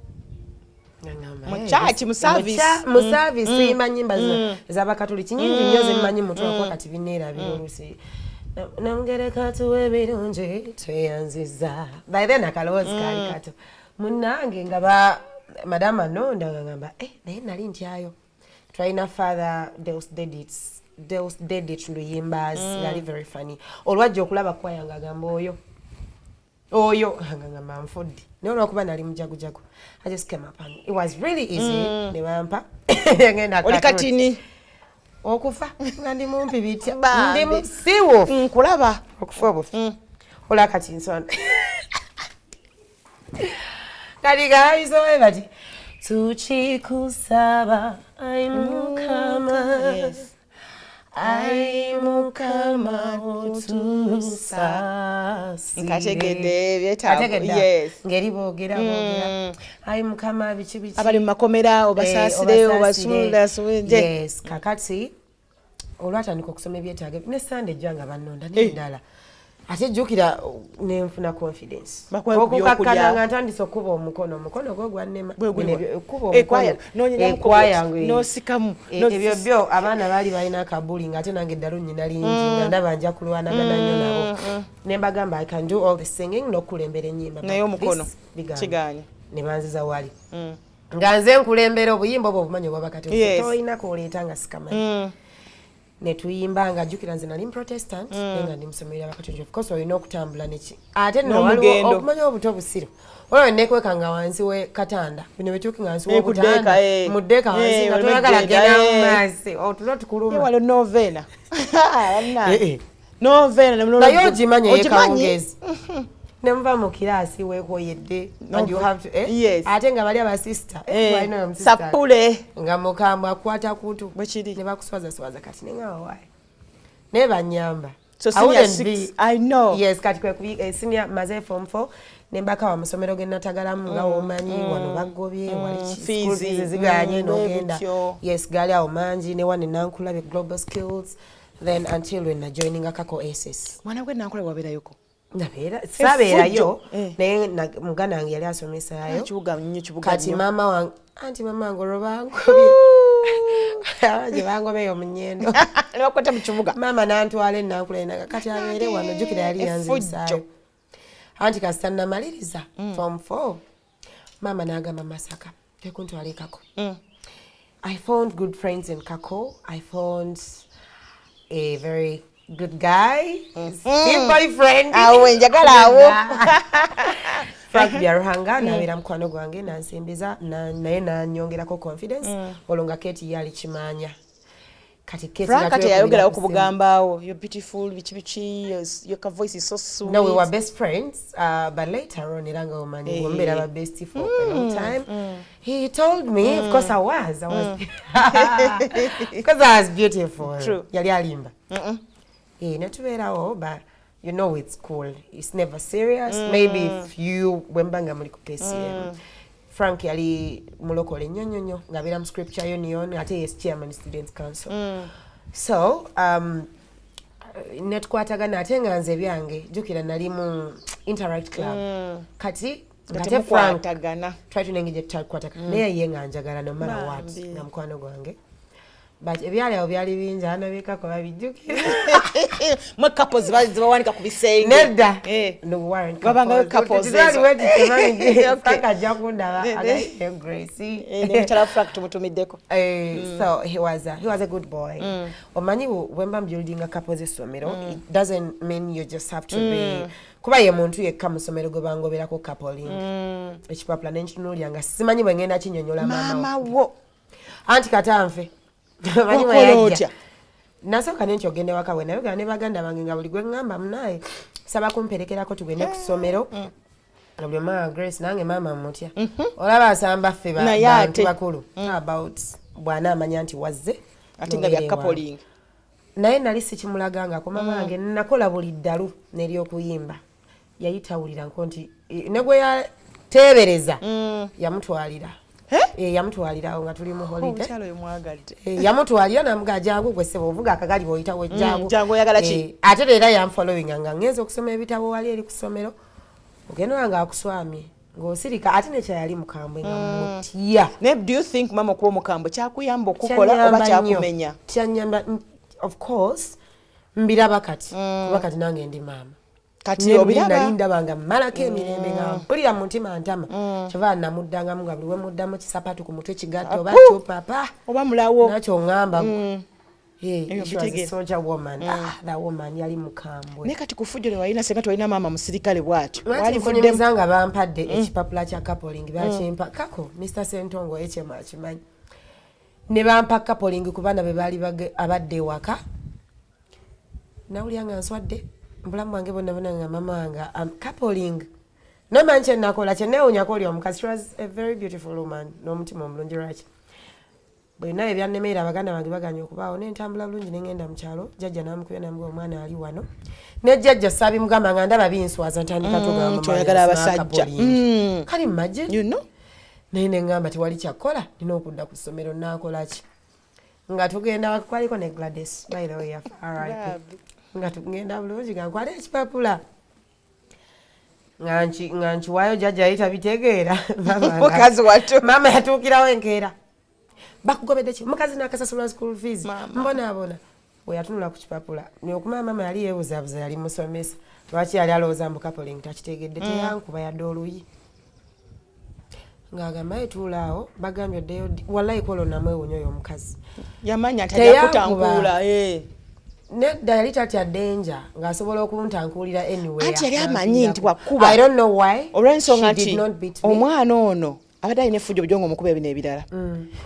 B: Ngamba,
A: Mu
B: "Hey,
A: church, mu service."
B: Mu service tuyimba nyimba zino ez'abakatoliki nyingi nnyo zemmanyi mutwe, kati bineerabira oluusi. Namugereka tuwa ebirungi tweyanziza. By then akalowoozi kaali kato munnange, nga ba madamu anonda nga ngamba, eh, naye nali ntyayo. Twalina Father Deus Dedits, Deus Dedit Luyimbas, ngali very funny. Olwajja okulaba kwaya nga agamba oyo oyo, nga ngamba nfudde, naye olwakuba nali mujagujagu, I just came up and it was really easy, ne bampa ngenda.
A: Oli katini.
B: Okufa nga ndi mumpi bitya.
A: Bambi.
B: Ndi musiiwuufu.
A: Nkulaba.
B: Okufa obufi olwa kati nsonda kati gabisobe bati tukikusaba, ai Mukama. Ai Mukama, otusaasire.
A: Nkategedde ebyetaago.
B: Kategedde.
A: Yes.
B: Ngeri boogera boogera ai Mukama biki biki.
A: Abali mu makomera obasaasire.
B: Eh,
A: Obasumule.
B: Yes, kakati olwatandika okusoma ebyetaago ne Sande ejja nga bannonda n'endala, ate jjukira nenfuna confidence.
A: Bakuwa ku
B: Okukakkana
A: byokulya.
B: nga ntandise okuba omukono, omukono gwo gwannema.
A: Bwe guliwa?
B: Bino okuba
A: Ekwaya,
B: omukono.
A: n'onyenyamuko
B: Ekwaya
A: bw'oti, n'osikamu,
B: ebyo byo abaana baali balina akabuli, nga ate nange eddalu nnyina lingi, nga ndaba nja kulwanagana nnyo nabo, ne mbagamba, "I can do all the singing n'okukulembera ennyimba, but
A: Naye omukono
B: this bigaana."
A: kigaanye.
B: Ne banziza wali nga nze nkulembera obuyimba obwo obumanyi obwabakatoliki. Tolina koleeta nga sikamanyi. Netuyimba nga jjukira nze nali Protestant, naye nga ndi musomero abakatoliki. Of course olina okutambula neki, ate nno waliwo
A: N'omugendo.
B: okumanya obuto busiru, olwo nekweka nga wansi we katanda bino byetuuki nga wansi
A: Eh, ku
B: w'obutanda.
A: ddeeka, eh.
B: Mu ddeeka wansi
A: Eh,
B: nga
A: oleme
B: toyagala
A: kugenda,
B: genda mu
A: eh.
B: maaso, otulo tukuluma.
A: Ye waliwo novena.
B: Eh, eh.
A: Novena.
B: Naye ogimanyi.
A: Ogimanyi?
B: Eyekawungezi nemuva mu kiraasi weekoyedde and you have to, eh?
A: Yes.
B: Ate nga bali abasista,
A: Eh,
B: twalina oyo omusista.
A: Sapule.
B: Nga mukambwe akwata kutu.
A: Bwe kiri.
B: Ne bakuswazaswaza, kati nenga waayi naye banyamba.
A: So
B: I
A: senior
B: wouldn't
A: six, I know.
B: Yes, kati kwe senior maze form 4 nembaka wa musomero ge natagalamu, nga womanyi wano bagobye wali school
A: Fees,
B: fees ziganye n'ogenda.
A: bwe
B: Yes, gaali awo mangi ne wano Nankulabye Global Skills, then until when najoininga Kako SS.
A: Mwana gwe Nankulabye wabeerayoko?
B: Nabeera, saabeerayo.
A: Eh.
B: Naye muganda wange yali asomesaayo.
A: Kibuga nnyo, kibuga
B: Kati
A: nnyo.
B: maama wange, anti maama wange olwo bangobye gye bangobeyo mu nnyendo.
A: Ne bakwata mu kibuga.
B: Maama nantwala eNankulabye, kati abeere wano, jjukira yali yanzibisaayo. Anti kasita namaliriza form 4, maama n'agamba Masaka tekuntwala ekako. I found good friends in Kako. I found a very good guy, still boyfriend.
A: Awo njagala awo.
B: Frank Byaruhanga nabeera mukwano gwange, nansimbiza naye nanyongerako confidence. Olwo nga Kate yali kimanya. Kati Kate
A: Frank
B: nga
A: kati
B: twekubira
A: yayogerawo
B: ku
A: ku
B: ssimu.
A: bugambaawo, "You're beautiful," biki biki, your voice is so sweet.
B: No, we were best friends, but later on, era nga omanyi,
A: Eh.
B: bwe ba bestie for a long time. He told me, of course I was, because I was beautiful.
A: True.
B: Yali alimba. Eh, netubeerawo, but you know it's cool. It's never serious. Maybe if you, bwe mba nga muli ku PCM. Frank yali mulokole nnyo nnyo nnyo, ng'abeera mu Scripture Union, ate yes chairman Students Council. So, netukwatagana ate nga nze ebyange jjukira nali mu Interact Club kati
A: nga
B: ngate Frank
A: temukwatagana.
B: Twali tulina engeri gyetutakwatagana naye ye nga njagala no matter what.
A: Bambi.
B: Nga mukwano gwange, but ebyali awo byali bingi, abaana bekako babijjukira.
A: Mwe couples zibawanika ku bisenge.
B: Nedda.
A: Eh.
B: No, Warren.
A: Babangayo couples
B: Twali
A: ezo.
B: wetitemanyi.
A: Okay.
B: Frank ajja kundaba
A: Ne-
B: agaye Grace.
A: Eh, ne mukyala Frank tumutumiddeko.
B: Eh, so he was a good boy. Omanyi bwe mba building a couples essomero, it doesn't mean you just have to be, kuba ye muntu yekka mu ssomero gwe bangoberako coupling. Ekipapula nenkitunuulira nga simanyi bwe ngenda kinyonyola maama.
A: Maama wo.
B: Anti katanfe. Omanyi bwe
A: Wakola
B: yajja.
A: otya?
B: Nasooka ne nti ogenda ewaka we nayogera ne baganda bange nga buli gwe ŋŋamba munaye saba kumperekerako tugende ku ssomero. Nga buli maama Grace nange maama mutya, olaba asamba ffe
A: Naye
B: bantu
A: ate.
B: bakulu. How about bw'anaamanya nti wazze
A: ate nga bya
B: nobeera ewange.
A: coupling.
B: Naye nali sikimulagangako mama wange, nakola buli ddalu n'eryokuyimba yali tawuliranko nti ne gwe yateebereza yamutwalira.
A: Eh?
B: Eh, yamutwalirawo nga tuli mu holiday.
A: Omukyala oyo mwagadde.
B: Eh, yamutwalira namuga jangu gwe ssebo ovuga akagali bw'oyitawo jangu.
A: Jangu oyagala ki?
B: Eh, ate era yanfollowinga nga ngenza okusoma ebitabo wali eri ku ssomero, ogenda nga akuswamye ng'osirika, ate nekyayali mukambwe nga mutya.
A: Naye do you think mama okuba omukambwe kyakuyamba okukola oba
B: Kyanyamba nnyo.
A: kyakumenya?
B: Kyanyamba, of course mbiraba kati, kuba kati nange ndi maama.
A: Kati
B: Nali
A: obiraba.
B: ndaba nga mmalako emirembe nga mpulira mu mutima ntama, kyova namuddangamu nga buli wemuddamu kisapatu ku mutwe kigatta oba
A: Apu!
B: kyopapa
A: oba mulawo.
B: Nakyo ŋŋamba.
A: Ebyo
B: She was a
A: mbitegeera.
B: soldier woman. Ah, that woman yali mukambwe.
A: Naye kati ku fujjo lwe walina, senga tewalina maama musirikale bw'atyo,
B: Lwaki
A: walivuddemu
B: nkunyumiza nga bampadde ekipapula kya coupling, bakimpa kako Mr Sentongo hm akimanyi, ne bampa coupling ku baana be baali abadde ewaka. Nawulira nga nswadde mubulamu bwange bwonna bwonna nga mama wange coupling nomanyi kyenakola kyenewunyako oli omukazi. She was a very beautiful woman n'omutima omulungi. Lwaki bwena ebyannemeera abaganda bange baganya okubaawo nentambula bulungi nengenda mu kyalo, jjajja namukubya namuga omwana ali wano ne jjajja saabimugamba nga ndaba binswaza ntandika tugamba
A: nti oyagala abasajja.
B: Kali mumagye.
A: You know?
B: Naye neŋŋamba tewali kyakkola, nina okudda ku ssomero. Naakola ki? Nga tugenda kwaliko ne Gladys, by the way yafa, RIP.
A: Bambi.
B: Nga tugenda bulungi nga nkwala ekipapula nga nkiwaayo jjajja yali tabitegeera. Maama
A: Mukazi wattu.
B: Maama yatuukirawo enkeera, bakugobedde ki mukazi n'akasasula school fees?
A: Maama.
B: Mbonaabona bwe yatunula ku kipapula okumanya maama yali yeebuzaabuza, yali musomesa, lwaki yali alowooza mbu coupling takitegedde. Teyankuba yadde oluyi ng'agamba ye tuula awo bagambye oddeyo ddi? Wallayi kwolwo namwewunya oyo omukazi.
A: Yamanya nti
B: Teyankuba.
A: ajja kutankuula, eh.
B: Nedda, yali tatya danger ng'asobola okuntankuulira anywhere.
A: Anti yali amanyi nti bw'akkuba,
B: I don't know why
A: olw'ensonga
B: she did
A: nti
B: not beat me.
A: Omwana ono abadde alina effujjo bujo nga omukuba ebino ebirala,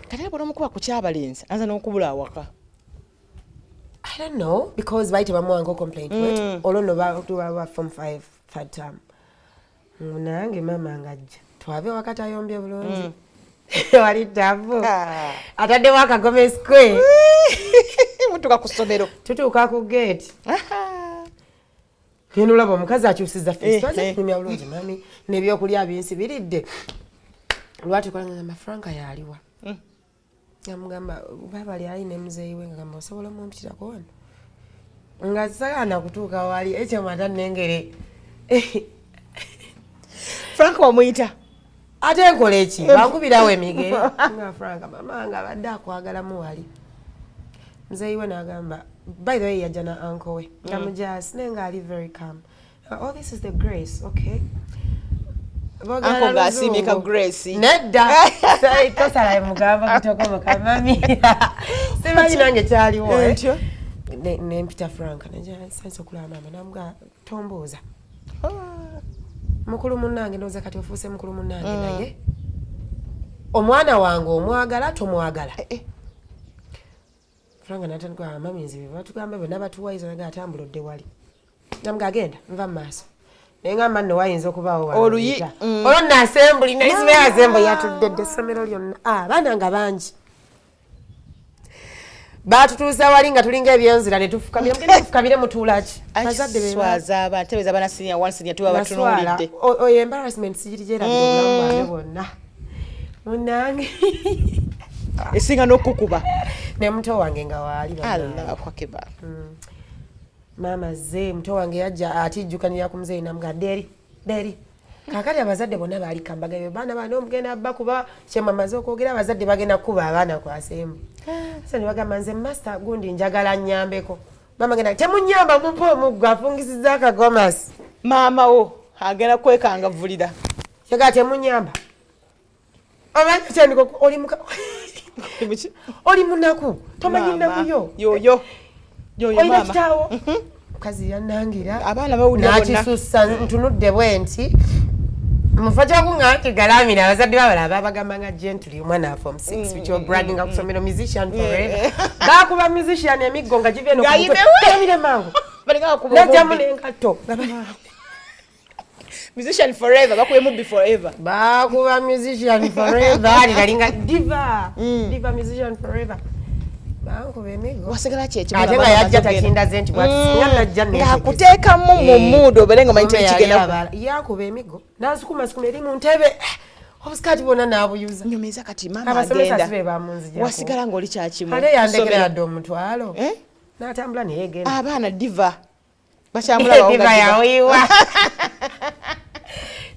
A: kati era bw'onomukuba ku kyabalenzi ayinza n'okubula awaka.
B: I don't know, because baali tebamuwanko complaint. Wait, olwo nno tuba form 5 third term. Nange maama ng'ajja twave wakati ayombye bulungi wali tabu.
A: Ah.
B: Ataddewo akagome square.
A: Mutuuka ku ssomero.
B: Tutuuka ku gate.
A: Aha.
B: Genda olaba omukazi akyusiza
A: Eh,
B: face, twaze
A: eh.
B: kunyumya bulungi mami n'ebyokulya binsibiridde lwatukola ngamba Franka yaliwa. Namugamba baaba lyali ne muzeeyi we, ngagamba osobola omumpitirako wano nga sagaana kutuuka wali ekyamata nengere.
A: Frank wamuyita?
B: Ate nkola eki bankubirawo emigere nga Frank mama nga abadde akwagalamu wali muzeeyi we n'agamba, by the way yajja na uncle we nga mujasi naye nga ali very calm. Oh, this is the Grace, okay. Boogera
A: Uncle ng'asiimye ka
B: Luzungu.
A: Grace.
B: Nedda, tosala mugamba kutokomoka mami, simanyi nange kyaliwo, eh.
A: Ntyo.
B: Nempita Frank nasanisa okulaba maama namuga tombuuza mukulu munnange, ndowooza kati ofuuse mukulu munnange, naye omwana wange omwagala tomwagala.
A: Eh, eh.
B: Frank natandika, ah, mami nze batugamba bonna batuwayiza naga atambula odde wali. Namuga agenda nva mu maaso. Naye ngamba nno wayinza okubaawo wano
A: Oluyi,
B: oyita. Olwo nno assembly naye sibe assembly yatudde dda essomero lyonna. Ah, abaana nga bangi. Baatutuusa wali nga tulinga ebyenzira ne tufukamira. Mugende mufukamire mutuula ki? Bazadde be
A: swaza abaana, tebeeza abaana senior one, senior two
B: naswala.
A: babatunuulidde.
B: Oyo embarrassment sigiri gyerabira obulamu bwange bwonna. Munnange.
A: Esinga n'okukuba.
B: Ne muto wange nga waali bannange.
A: Allahu akbar.
B: Maama ze muto wange yajja atijjukanira ku muzeeyi namuga deri deri. Kaakati abazadde bonna baali kambaga ebyo baana bano omugenda bakuba kyemamaze okwogera abazadde bagenda kukuba abaana ku asembu. So ne bagamba nze master gundi njagala nnyambeko. Maama genda temunnyamba mumpe omuggo afungisiza akagomasi.
A: Maama wo agenda kwekangavvulira.
B: Yagala temunnyamba. Omanyi kyandika oli muka oli munaku tomanyi nnaku yo.
A: Yoyo. Yoyo
B: Olina
A: maama.
B: kitaawo. Mukazi yannangira.
A: Abaana bawulira bonna.
B: N'akisussa ntunudde bwe nti mufo ky'okuŋŋamba nti galamira abazadde babalaba babagamba nga gently omwana form 6 which you're bragging ku ssomero musician forever. Baakuba musician emiggo nga giva eno ku mutwe.
A: Ngayimewe.
B: Galamire mangu.
A: Balinga bakuba
B: N'ajjamu
A: omubbi.
B: n'engatto.
A: Musician forever, bakuba mubbi forever.
B: Baakuba musician forever. Ali nalinga diva. Diva musician forever. Bankuba emiggo.
A: Wasigala kye
B: Ate nga yajja takindaze nti bw'ati singa najja neetegese.
A: Ng'akuteekamu mu
B: Eh.
A: mood obeere nga omanyi
B: Mume yali
A: tekigenda.
B: Yakuba emiggo n'ansukumasukuma eri mu ntebe obusikati bwonna n'abuyuza.
A: Nyumiza kati maama
B: Abasomesa
A: agenda.
B: si be bamunzijako.
A: Wasigala ng'oli kyakimu.
B: Ate yandekera yadde omutwalo.
A: Eh?
B: N'atambula naye genda.
A: Abaana diva. Bakyamulaba
B: Diva yawiwa.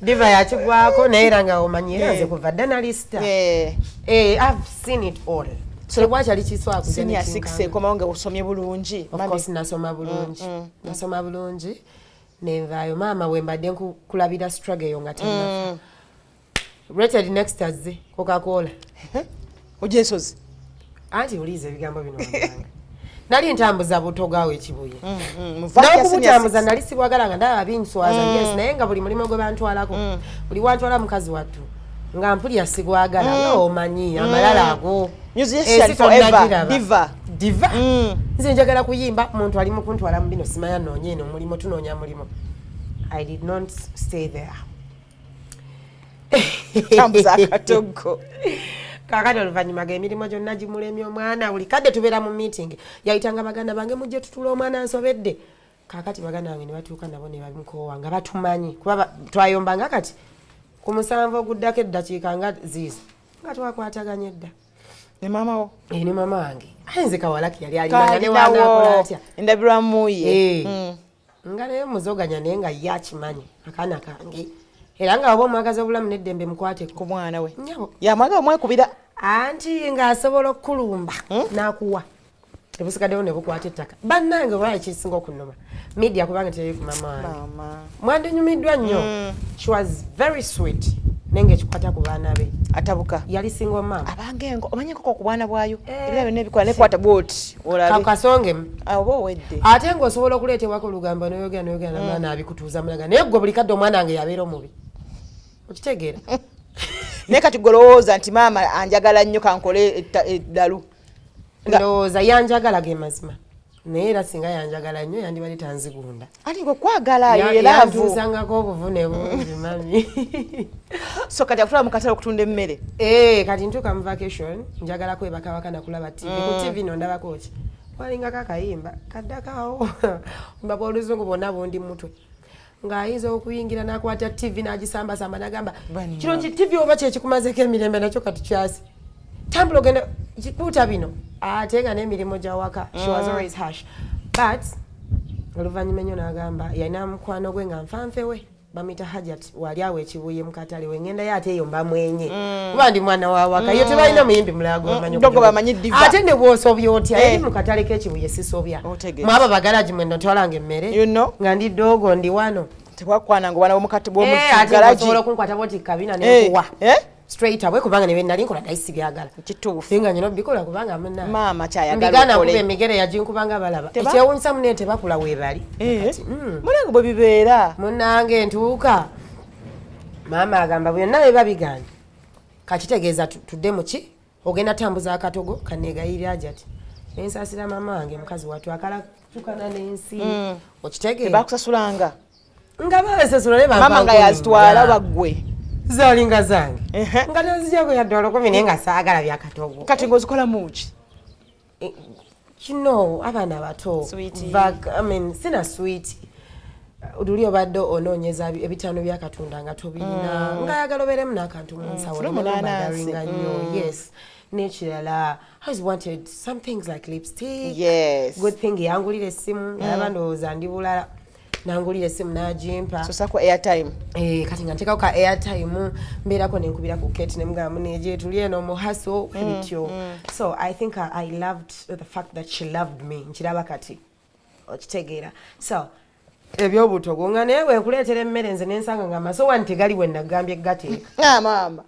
B: Diva yakigwako naye era nga omanyi era nze kuva dda nalisita.
A: Eh.
B: Eh, I've seen it all. So lwakyali kiswako
A: Senior six ekomawo nga osomye bulungi.
B: Of
A: Mami,
B: course nasoma bulungi. Nasoma bulungi nenvaayo maama bwe mbadde nkulabira struggle eyo nga tannafa. Rated next azze Coca-Cola.
A: Ojja ensozi.
B: Anti wuliriza ebigambo bino wammanga. Nali ntambuza butogo awo ekibuye.
A: Muva ya senior
B: N'okubutambuza
A: six.
B: nali sibwagala nga ndaba binswaza yes naye nga buli mulimu gwe bantwalako buli wantwala mukazi wattu nga mpulira sigwagala nga omanyi amalala ago.
A: Musician
B: Ensi
A: forever,
B: tonnagiraba.
A: diva.
B: Diva. Nze njagala kuyimba muntu ali mu kuntwala mu bino simanya noonya eno omulimu tunoonya mulimu. I did not stay there.
A: Tambuza akatogo.
B: Kaakati oluvannyuma ng'emirimu gyonna gimulemye omwana buli kadde tubeera mu meeting yayitanga baganda bange mujje tutula omwana nsobedde. Kaakati baganda bange ne batuuka nabo ne bamukoowa nga batumanyi kuba twayombanga kati ku musanvu oguddako eddakiika nga ziizo nga twakwataganye dda.
A: Ne maama wo.
B: Eh, ne maama wange aye nze kawalaki yali alinanga ne
A: Kalinawo
B: wanaakola atya.
A: endabirwamu ye.
B: Eh. Nga naye muzoganya naye nga ye akimanyi akaana kange era nga oba omwagaza obulamu n'eddembe mukwateko.
A: Ku mwana we.
B: Nnyabo.
A: Yamwaga omwekubira.
B: Anti ng'asobola okukulumba n'akuwa ebusigaddewo ne bukwata ettaka. Bannange olwali kisinga okunnuma media kubanga teri ku maama wange.
A: Maama.
B: Mwandinyumiddwa nnyo. She was very sweet naye ng'ekikwata ku baana be.
A: Atabuka.
B: Yali single mom.
A: Abanga engo omanyi enkoko ku bwana bwayo.
B: Eh.
A: Ebira byonna ebikola nekwata bw'oti olabe.
B: Kasongemu.
A: Oba owedde.
B: Ate ng'osobola okuleetebwako olugambo n'oyogera n'oyogera n'omwana abikutuuza mulaga naye ggwe buli kadde omwana wange yabeera omubi. Okitegeera?
A: Naye kati golowooza nti maama anjagala nnyo kankole eddalu.
B: Ndowooza yanjagala ge mazima. Naye era singa yanjagala nnyo yandibadde tanzigunda.
A: Ati gwe kwagala ye laavu.
B: Yantuusangako obuvune bungi mami.
A: So kati akutwala mu katale okutunda emmere.
B: Eh, kati ntuuka mu vacation njagala kwebaka waka nakulaba TV. Ku TV no ndabako ki? Walingako akayimba kaddako awo. Mba bw'oluzungu bwonna bundi mutwe. Ng'ayinza okuyingira n'akwata TV n'agisambasamba n'agamba kino ki TV oba kye kikumazeeko emirembe nakyo kati kyasi. Tambula ogenda kuuta bino. Ate nga n'emirimu gya waka. She was always harsh. But oluvannyuma ennyo n'agamba yalina mukwano gwe nga nfanfe we bamuyita Hajat wali awo ekibuye mu katale we ŋŋendayo ate eyo mba mwenye. Kuba ndi mwana wa waka yo tebalina muyimbi mulala gw'omanyi
A: Ndogo
B: okujoga.
A: bamanyi diva.
B: Ate ne bw'osobya otya
A: Eh.
B: eri mu katale k'ekibuye sisobya.
A: Otegeeza.
B: Mwabo abagalagi mwe ntwalanga emmere.
A: You know.
B: Nga ndi doogo ndi wano.
A: Tebwakwananga obwana bw'omukati
B: Eh, ate
A: bw'omu
B: osobola okunkwata bw'oti kabina
A: Eh,
B: nenkuwa.
A: eh?
B: Straight away kubanga ne bye nali nkola naye sibyagala.
A: Kituufu.
B: Singa nyina obikola kubanga munna.
A: Maama kyayagala
B: Mbigaana
A: okole.
B: nkuba emigere yaginkubanga balaba. Ekyewuunyisa munne tebakula weebali.
A: Eh.
B: Kati,
A: Munange bwe bibeera.
B: Munnange ntuuka. Maama agamba byonna biba bigaanye. Kakitegeeza tudde mu ki? Ogenda tambuza akatogo kaneegayirira Hajati. Nensaasira maama wange, mukazi wattu akala tukana n'ensi, okitegeera?
A: Tebakusasulanga?
B: Nga bansasula naye bampa
A: Maama nga
B: 10.
A: Yazitwala baggwe?
B: Zalinga zange, nga tenzijako yadde 1000, naye nga saagala byakatogo.
A: Kati ng'ozikolamu ki?
B: Kino abaana bato.
A: Sweetie.
B: I mean, sina sweet luli obadde onoonyeza ebitaano bya Katonda nga tobirina, ngaayagala obeeremu n'akantu mu nsawo.
A: Funa omunaanansi.
B: Nemubadaringa nnyo, yes. N'ekirala, I always wanted some things like lipstick. Good thing yangulira essimu. Yalaba ndowooza ndi bulala, nangulira essimu n'agimpa.
A: Sosako airtime.
B: Eh, kati nga nteekako ka airtime, mbeerako nenkubira ku Kate nemugamba muneje tuli eno muhaso bityo. So I think I loved the fact that she loved me. Nkiraba kati, okitegeera? So ebyobutogo nga naye bwenkuleetera emmere nze nensanga nga amasowaani tegali we nagambye gateeka.
A: Ah, maama.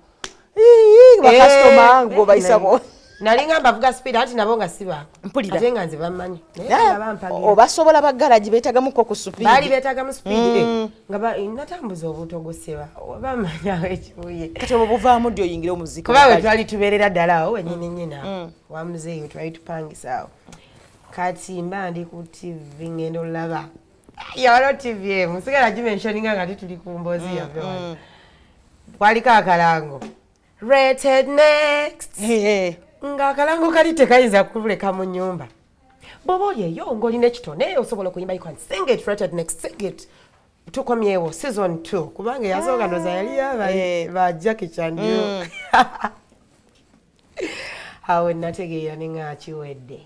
A: Ii, bakasitoma ng'obayisabo.
B: Nalinga mbavuga speed, ati nabo nga sibaako.
A: Mpulira.
B: Ate nga nze bammanyi, naye nga bampagira.
A: Obasobola bagaragi beetagamuko ku speed.
B: Baali beetagamu speed, eh, nga natambuza obutogo seba bamanyawo ekibuye.
A: Kati obwo buvaamu ddi oyingire omuziki?
B: Kuba we twali tubeerera ddala awo wenyini nyina wa muzeeyi twali tupangisa awo. Kati mba ndi ku TV, ngenda olaba yawaliwo TV emu sigala gimentioninga nga tituli ku mboozi yaffe wano, kwaliko akalango "Rated Next". Ng'akalango kali tekayinza kuleka mu nnyumba. Bw'oba oli eyo ng'olina ekitone osobola okuyimba, you can sing it, "Rated Next", sing it, tukomyewo season 2, kubanga eyasooka ndoza yali yaba ba Jackie Chan yo. Awo nategeera ne nga kiwedde.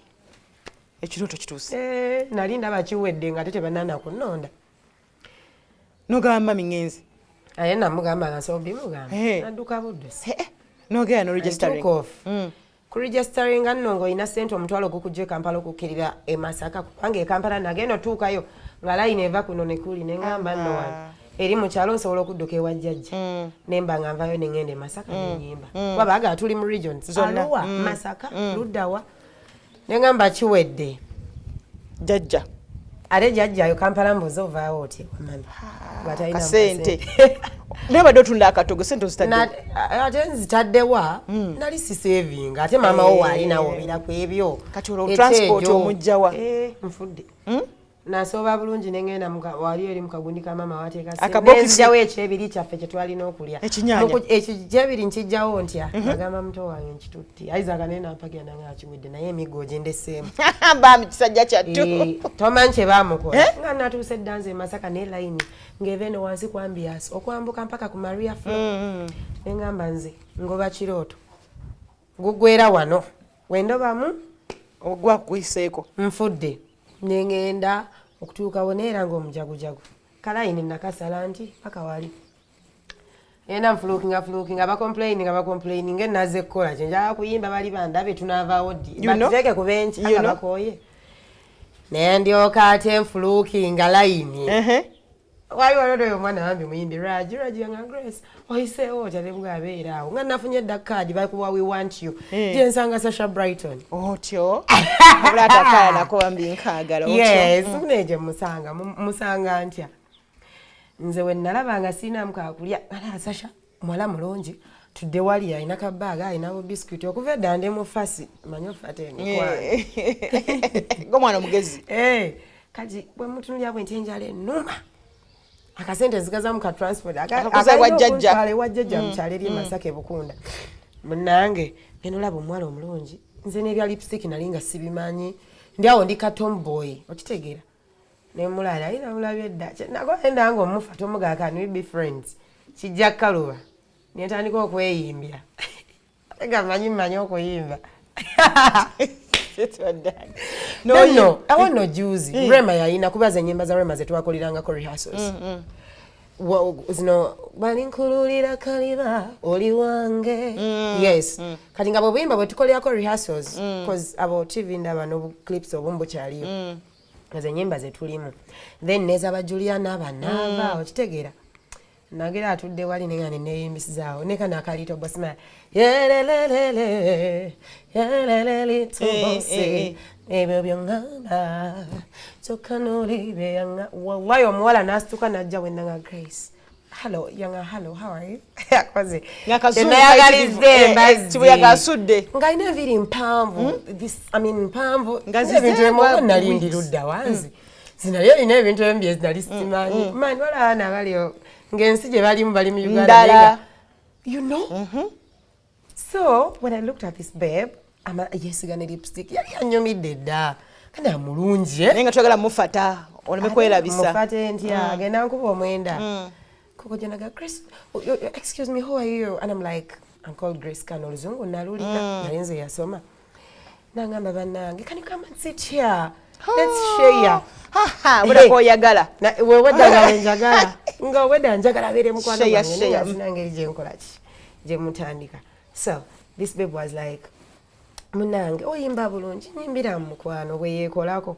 A: Ekirooto kituuse.
B: Eh, nali ndaba kiwedde nga ate tebanana kunnonda.
A: Nogamba mami ngenzi?
B: Aye namugamba nga nsobola bimugamba. Nadduka buddusi.
A: Nogenda no registering?
B: I took off. Ku registeringa nno ng'olina ssente 500 ogukujja e Kampala okukkirira e Masaka, kubanga e Kampala nagenda otuukayo nga layini eva kuno ne kuli, ne ŋŋamba nno wano eri mu kyalo nsobola okudduka ewa jjajja nemba nga nvayo ne ŋŋenda e Masaka nenyimba, kuba baagala tuli mu regions.
A: Zonna.
B: Aluwa, Masaka, luddawa, ne ŋŋamba kiwedde.
A: Jjajja.
B: Ate jjajjayo Kampala mbuze ovaawo otya mami? Nga talina
A: Kasente naye badde otunda akatogo, sente ozitadde?
B: Ate nzitaddewa? Nali sisavinga, ate maama wo waali nawe obeera ku ebyo.
A: Kati olwo transport omugyawa?
B: Eh, nfudde. Nasooba bulungi nengenda wali eri mu kagundi ka maama wateeka
A: Akabokisi.
B: Nenzigyawo ekyebiri kyaffe kye twalina okulya.
A: Ekinyaanya.
B: Ekyebiri nkijjawo ntya? Agamba muto wange nkitutti Isaac, naye nampagira nange akiwedde, naye emiggo gyendeseemu.
A: Bambi kisajja kyattu.
B: Eh, tomanyi kye baamukola?
A: Eh?
B: Nga natuuse eddanza e Masaka ne layini ng'eva eno wansi ku ambias okwambuka mpaka ku Maria Flo, neŋŋamba nze ngoba kirooto gugwera wano wendobamu.
A: Ogwakuyiseeko.
B: Nfudde, neŋŋenda okutuukawo neera ng'omujagujagu kalayini nakasala nti paka wali enda nfulukinga fulukinga, bacomplaininga bacomplaininga, enaze kukola kyenjagala kuyimba, bali bandabe tunaavaawo ddi?
A: You know?
B: Batuteeke ku benki.
A: You know?
B: Bakooye, nendyoka ate nfulukinga layini. Wali waliwo oyo omwana wambi muyimbi Raji Raji nga Grace oyiseewo otya? Nebuga abeera awo nga nafunye edda kaadi bakuwa "We want you". Gyensanga Sasha Brighton.
A: Otyo obula akakaala nako bambi nkaagala otyo.
B: Yes, neje musanga musanga ntya nze we nalaba nga siinamu kakulya, alaba Sasha muwala mulungi, tudde wali alina kabaaga alina bubiscuit okuva edda ndi mu fasi manyi ofata emikwano.
A: Gomwana omugezi.
B: Eh, kati bwe mutunulira bwe nti enjala ennuma, akasente nzigazamu ka transport
A: Akakuza ewa
B: akalina
A: jjajja.
B: okuntwala ewa jjajja mu kyalo eri e Masaka e Bukunda. Munnange ngenda olaba omuwala omulungi, nze n'ebya lipstick nali nga sibimanyi, ndi awo ndi ka tomboy, okitegeera? Nemulala ali namulabye edda nakoenda nga omufa tomugaa, "Can we be friends?" Kijja kkaluba nentandika okweyimbya, ate nga manyi mmanyi okuyimba. No, no, awo nno juzi Rema yayina kubaza ennyimba za Rema zetwakolerangako rehearsals. Zino balinkululira kaliba oli wange, yes. Kati nga bwebuyimba bwe tukolerako rehearsals, cause abo TV ndaba n'obuclips obumu bukyaliyo, ezo ennyimba zetulimu, then nezaba Juliana banaava, okitegeera? Nagira atudde wali nenga neneyimbisizaawo neka nakalito bosima yelelelele yelele little bossy. Ebyo byoŋŋamba kyokka nolibeyanga. Wallahi omuwala n'asituka najja wenanga Grace. Hello, yanga, hello, how are you? Akoze
A: Ng'akazungu
B: nayagalizza
A: kayitirivu. Eh, eh,
B: embazzi.
A: Kibuyaga asudde.
B: Ng'alina enviiri mpanvu, this, I mean, mpanvu.
A: Nga
B: Nina ebintu
A: zize
B: ebimu
A: nga
B: nali ndi
A: wigs.
B: ludda wanzi zinali olina ebintu ebimu bye nali simanyi. Man, wala abaana bali ng'ensi gye balimu bali mu Uganda
A: Ndala.
B: naye nga, you know. So when I looked at this babe, ama yeesiga ne lipstick, yali anyumidde dda kandi amulungi, eh?
A: Naye nga twagala mufata oleme kwerabisa.
B: Mufate ntya? Agenda nkuba omwenda koko janaga, "Grace, oh, oh, excuse me, who are you?" And I'm like, "I'm called Grace Khan." Oluzungu nalulina, nali nze yasoma. Nangamba, "Bannange, can you come and sit here? Let's share."
A: Bulako oyagala.
B: Wewedda nga wenjagala, nga owedda njagala abeere mukwano
A: Share,
B: gwange, naye
A: share.
B: nga sina ngeri gyenkola ki gyemutandika. So this babe was like, "Munange, oyimba bulungi, nyimbira mu mukwano." Bwe yeekolako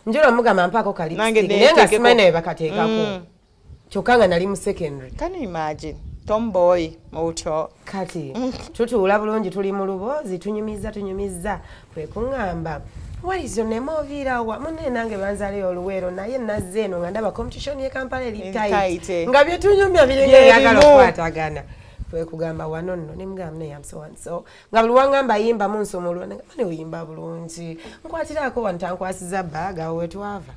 B: njula omugamba, "Mpaako
A: Nange
B: ka lipstick," naye nga
A: neeteekeko.
B: simanyi naye bakateekako, kyokka nga nali mu secondary.
A: Can you imagine, tomboy otyo?
B: Kati tutuula bulungi, tuli mu luboozi, tunyumiza tunyumiza, kwe kuŋŋamba, "What is your name? Oviirawa?" "Munne nange banzaleyo Oluweero, naye nazze eno nga ndaba competition ye Kampala eri
A: Eri
B: tight."
A: tight, eh.
B: Nga byetunyumya biringa
A: Bye
B: ebyagala
A: bimu.
B: okukwatagana. Kwe kugamba, "Wano nno," nemugamba, "Naye am so and so." Nga buli wangamba yimba munsoma olwa, nagamba, "Ne oyimba bulungi, nkwatiraako wano." Tankwasiza bag. Awo wetwava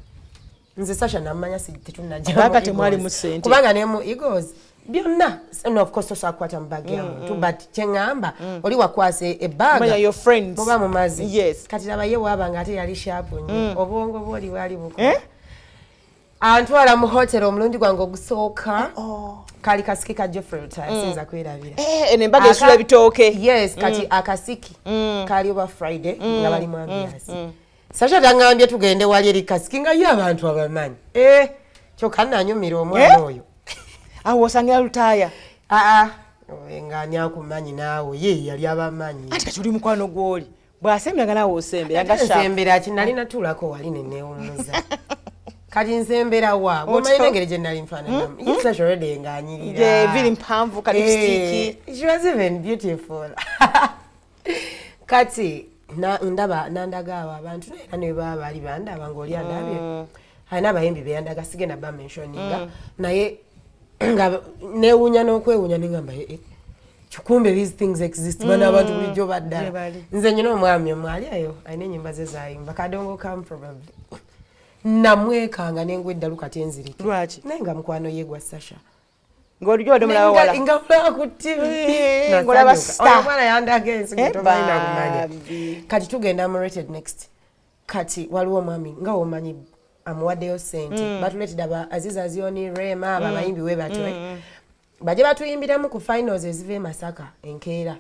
B: nze Sasha namanya si tetunnajja
A: Baaga
B: mu Eagles.
A: Temwalimu ssente.
B: Kubanga ne mu Eagles byonna, no, of course tosobola kukwata mu bag ya muntu, but kyeŋŋamba oli wakwasa ebaaga
A: Manya your friends.
B: Muba mumazi.
A: Yes.
B: Kati laba ye waaba nga ate yali sharp nnyo, obwongo bwoli bwali bukola.
A: Eh?
B: Antwala mu hotel omulundi gwange ogusooka.
A: Oh.
B: Kali kasiki ka Geoffrey Lutaya, siyinza kwerabira.
A: Eh, eno embaga esula ebitooke.
B: Yes, kati akasiki kali oba Friday nga bali mu ambiance. Sasha tangambye tugende wali eri kasiki nga ye abantu abamanyi. Eh, kyokka nanyumira omwana
A: Eh?
B: oyo.
A: Awo osangira Lutaaya?
B: Aa, nga ani akumanyi naawe? Ye yali abamanyi.
A: Anti kati oli mukwano gw'oli bw'asembera nga naawe osembera nga sharp.
B: Nsembera ki? Nali natuulako wali nenewumuza, kati nsembera wa? Gwomanyi engeri gye nali nfaananamu. Ye Sasha already ng'anyirira.
A: Yeah, enviiri mpanvu, ka lipstick.
B: Eh, she was even beautiful. Kati ndaba nandaga abo abantu, naye era ne baba baali bandaba ng'oli andabye, alina abayimbi beyandaga, sigenda ba mentioninga, naye nga newuunya n'okwewuunya, nengamba, "Eh, eh, kikumbe these things exist." Bano abantu bulijjo
A: Gye
B: baddala.
A: bali.
B: Nze nyina omwami omwali eyo alina enyimba ze zayimba kadongo kam, probably namwekanga nengwa eddalu kati enzirike.
A: Lwaki?
B: Naye nga mukwano ye gwa Sasha.
A: Ng'olijjo wadde mulaba wala.
B: Nga mulaba ku TV.
A: Eh, ng'olaba
B: Nasanyuka.
A: star.
B: Oyo omwana yandaga ensi
A: Eh,
B: tobalina kumanya.
A: bambi.
B: Kati tugenda mu Rated Next. Kati waliwo omwami nga womanyi amuwaddeyo sente, batuleetedde aba Aziz Azioni, Rema, abo abayimbi we batyo, eh. Bajje batuyimbiramu ku finals eziva e Masaka enkeera.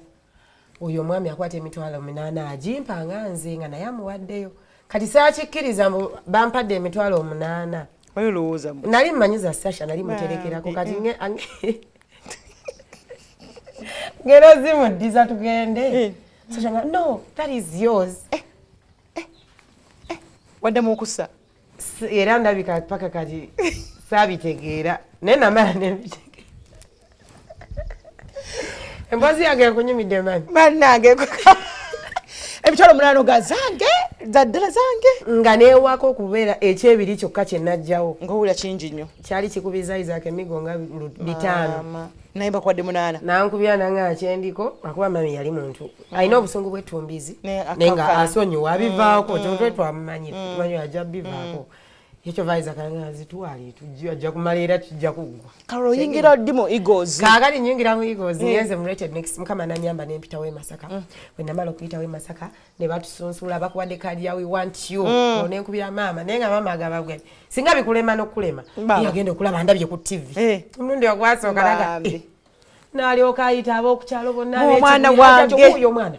B: Oyo omwami akwata 800,000 agimpa nga nze nga naye amuwaddeyo. Kati saakikkiriza mbu bampadde 800,000.
A: Wali olowooza mu
B: Nali mmanyiza Sasha, nali muterekerako. Kati ngero zimuddiza tugende.
A: Eh.
B: Sasha nga, "No, that is yours."
A: Waddamu okussa?
B: Era ndabika paka kati saabitegeera, naye namala nembitegeera. Emboozi yange ekunyumidde mani.
A: Bannange, 800,000 ga zange, zaddala zange.
B: Nga neewaako okubeera ekyebiri kyokka kye najjawo.
A: Ng'owulira kingi nnyo.
B: Kyali kikubiza Isaac emigo nga 500.
A: Maama. Naye bakuwadde 800.
B: Nankubya nanga kyendiko, akuba mami yali muntu alina obusungu bw'ettumbizi,
A: Ne
B: naye nga
A: akakkana.
B: asonyiwa, abivaako. Kyotwe twamumanyi, tumanyi ajja bivaako. Ekyo Isaac nga zitwale, tujja ajja kumala era kijja kuggwa.
A: Kale oyingira ddi mu Eagles?
B: Kaakati nyingira mu Eagles, ngenze mu Rated Next, Mukama nanyamba nempitawo e Masaka. Bwe namala okuyitawo e Masaka ne batusunsula, bakuwadde kadi ya "We want you". Nenkubira maama, naye nga maama agamba gwe singa bikulema n'okulema.
A: Maama.
B: Yagenda okulaba ndabye ku TV omulundi ogwasooka naga,
A: Bambi.
B: "Eh," n'alyoka ayita ab'okukyalo bonna.
A: Omwana
B: ab'ekibuya,
A: wange.
B: ati, "Wuuyo omwana."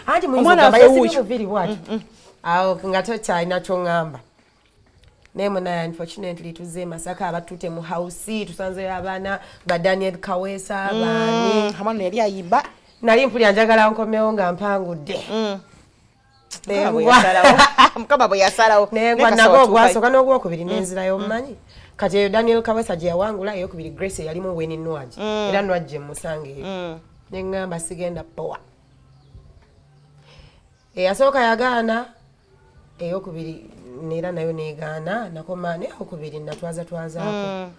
B: Anti muyinza
A: Omwana
B: okugamba
A: waffe
B: yasibye
A: wuuyo.
B: obuviiri bw'atyo awo nga tokyalina kyoŋŋamba. Naye munaye, unfortunately tuzze e Masaka, abatute mu house, tusanzeyo abaana ba Daniel Kaweesa, baani.
A: Omwana yali ayimba.
B: Nali mpulira njagala nkomewo nga mpangudde.
A: Mukama bwe yasalawo. Mukama bwe yasalawo.
B: Nengwa
A: Naye
B: nago
A: kasita
B: ogwasooka n'ogwokubiri nenzirayo. Omumanyi kati eyo Daniel Kawesa gye yawangula eyokubiri, Grace eyalimu Weni Nwagi, era Nwagi emusanga eyo, neŋŋamba sigenda powa. Eyasooka yagaana, eyokubiri neera nayo negaana, nakoma neyokubiri natwaza twazaako.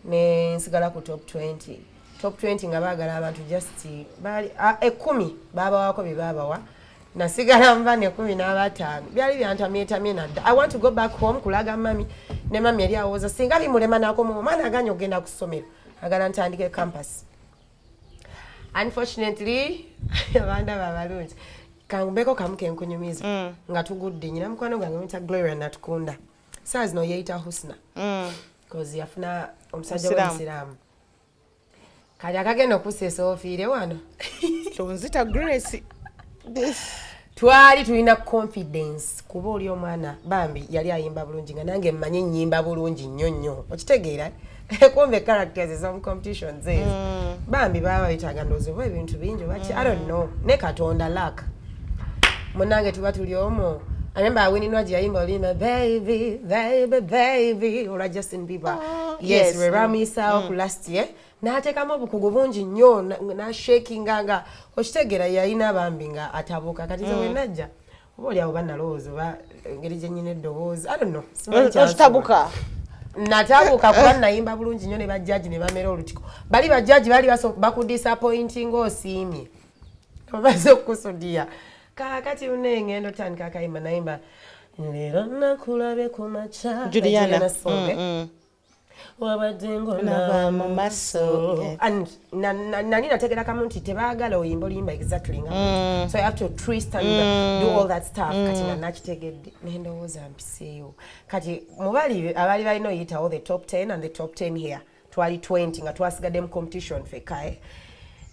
B: Ne nsigala ku top 20. Top 20 nga baagala abantu just baali 10 baabawako bye baabawa. Nasigala nva ne 15. Byali byantamyetamye nadda. I want to go back home kulaga mami ne mami yali awooza singa bimulema n'akomawo, omwana aganye okugenda ku ssomero, agala ntandike campus. Unfortunately, abandaba abalungi, kangumbeko kamu kenkunyumiza. Nga tugudde, nyina mukwano gwange muyita Gloria Natukunda, saa zino yeeyita Husna cause yafuna omusajja w'omusiraamu. Kati akagenda okuseesa ofiire wano.
A: Tonzita Grace.
B: Twali tulina confidence kuba oli omwana bambi yali ayimba bulungi, nga nange mmanyi nnyimba bulungi nnyo nnyo, okitegeera? Kumbe characters ez'omu competitions ezo bambi baba betaaga ndowooza oba ebintu bingi oba ki, I don't know, ne Katonda luck. Munange tuba tuli omwo, I remember Winnie Nwagi yayimba oluyimba "Baby Baby Baby" olwa Justin Bieber.
A: Oh,
B: yes,
A: yes.
B: Lwe lwamuyisaawo ku last year, n'ateekamu obukugu bungi nnyo, n'ashakinga nga okitegeera yalina bambi nga atabuuka. Kati nze we najja oba oli awo banalowooza oba engeri gye nnyina eddoboozi, I don't know, simanyi kyansuba.
A: Okitabuka.
B: Natabuuka kuba nayimba bulungi nnyo ne bajjaji ne bamera olutiko. Bali bajjaji bali bakudisappointinga, osiimye bamaze okukusudiya. Kaakati munengendo otandika akayimba, nayimba "Leero nakulabe ku makya".
A: Juliana.
B: Sombe. Wabadde
A: Naba
B: ng'onaba
A: mu
B: mu
A: maaso,
B: maaso.
A: Yeah.
B: And nali nategera kamu nti tebaagala oyimba oluyimba exactly nga so you have to twist and do all that stuff. Kati nga nakitegedde, nendowooza mpiseeyo. Kati mubali abaali balina oyitawo the top 10 and the top 10 here twali 20, nga twasigadde mu competition fekka, eh?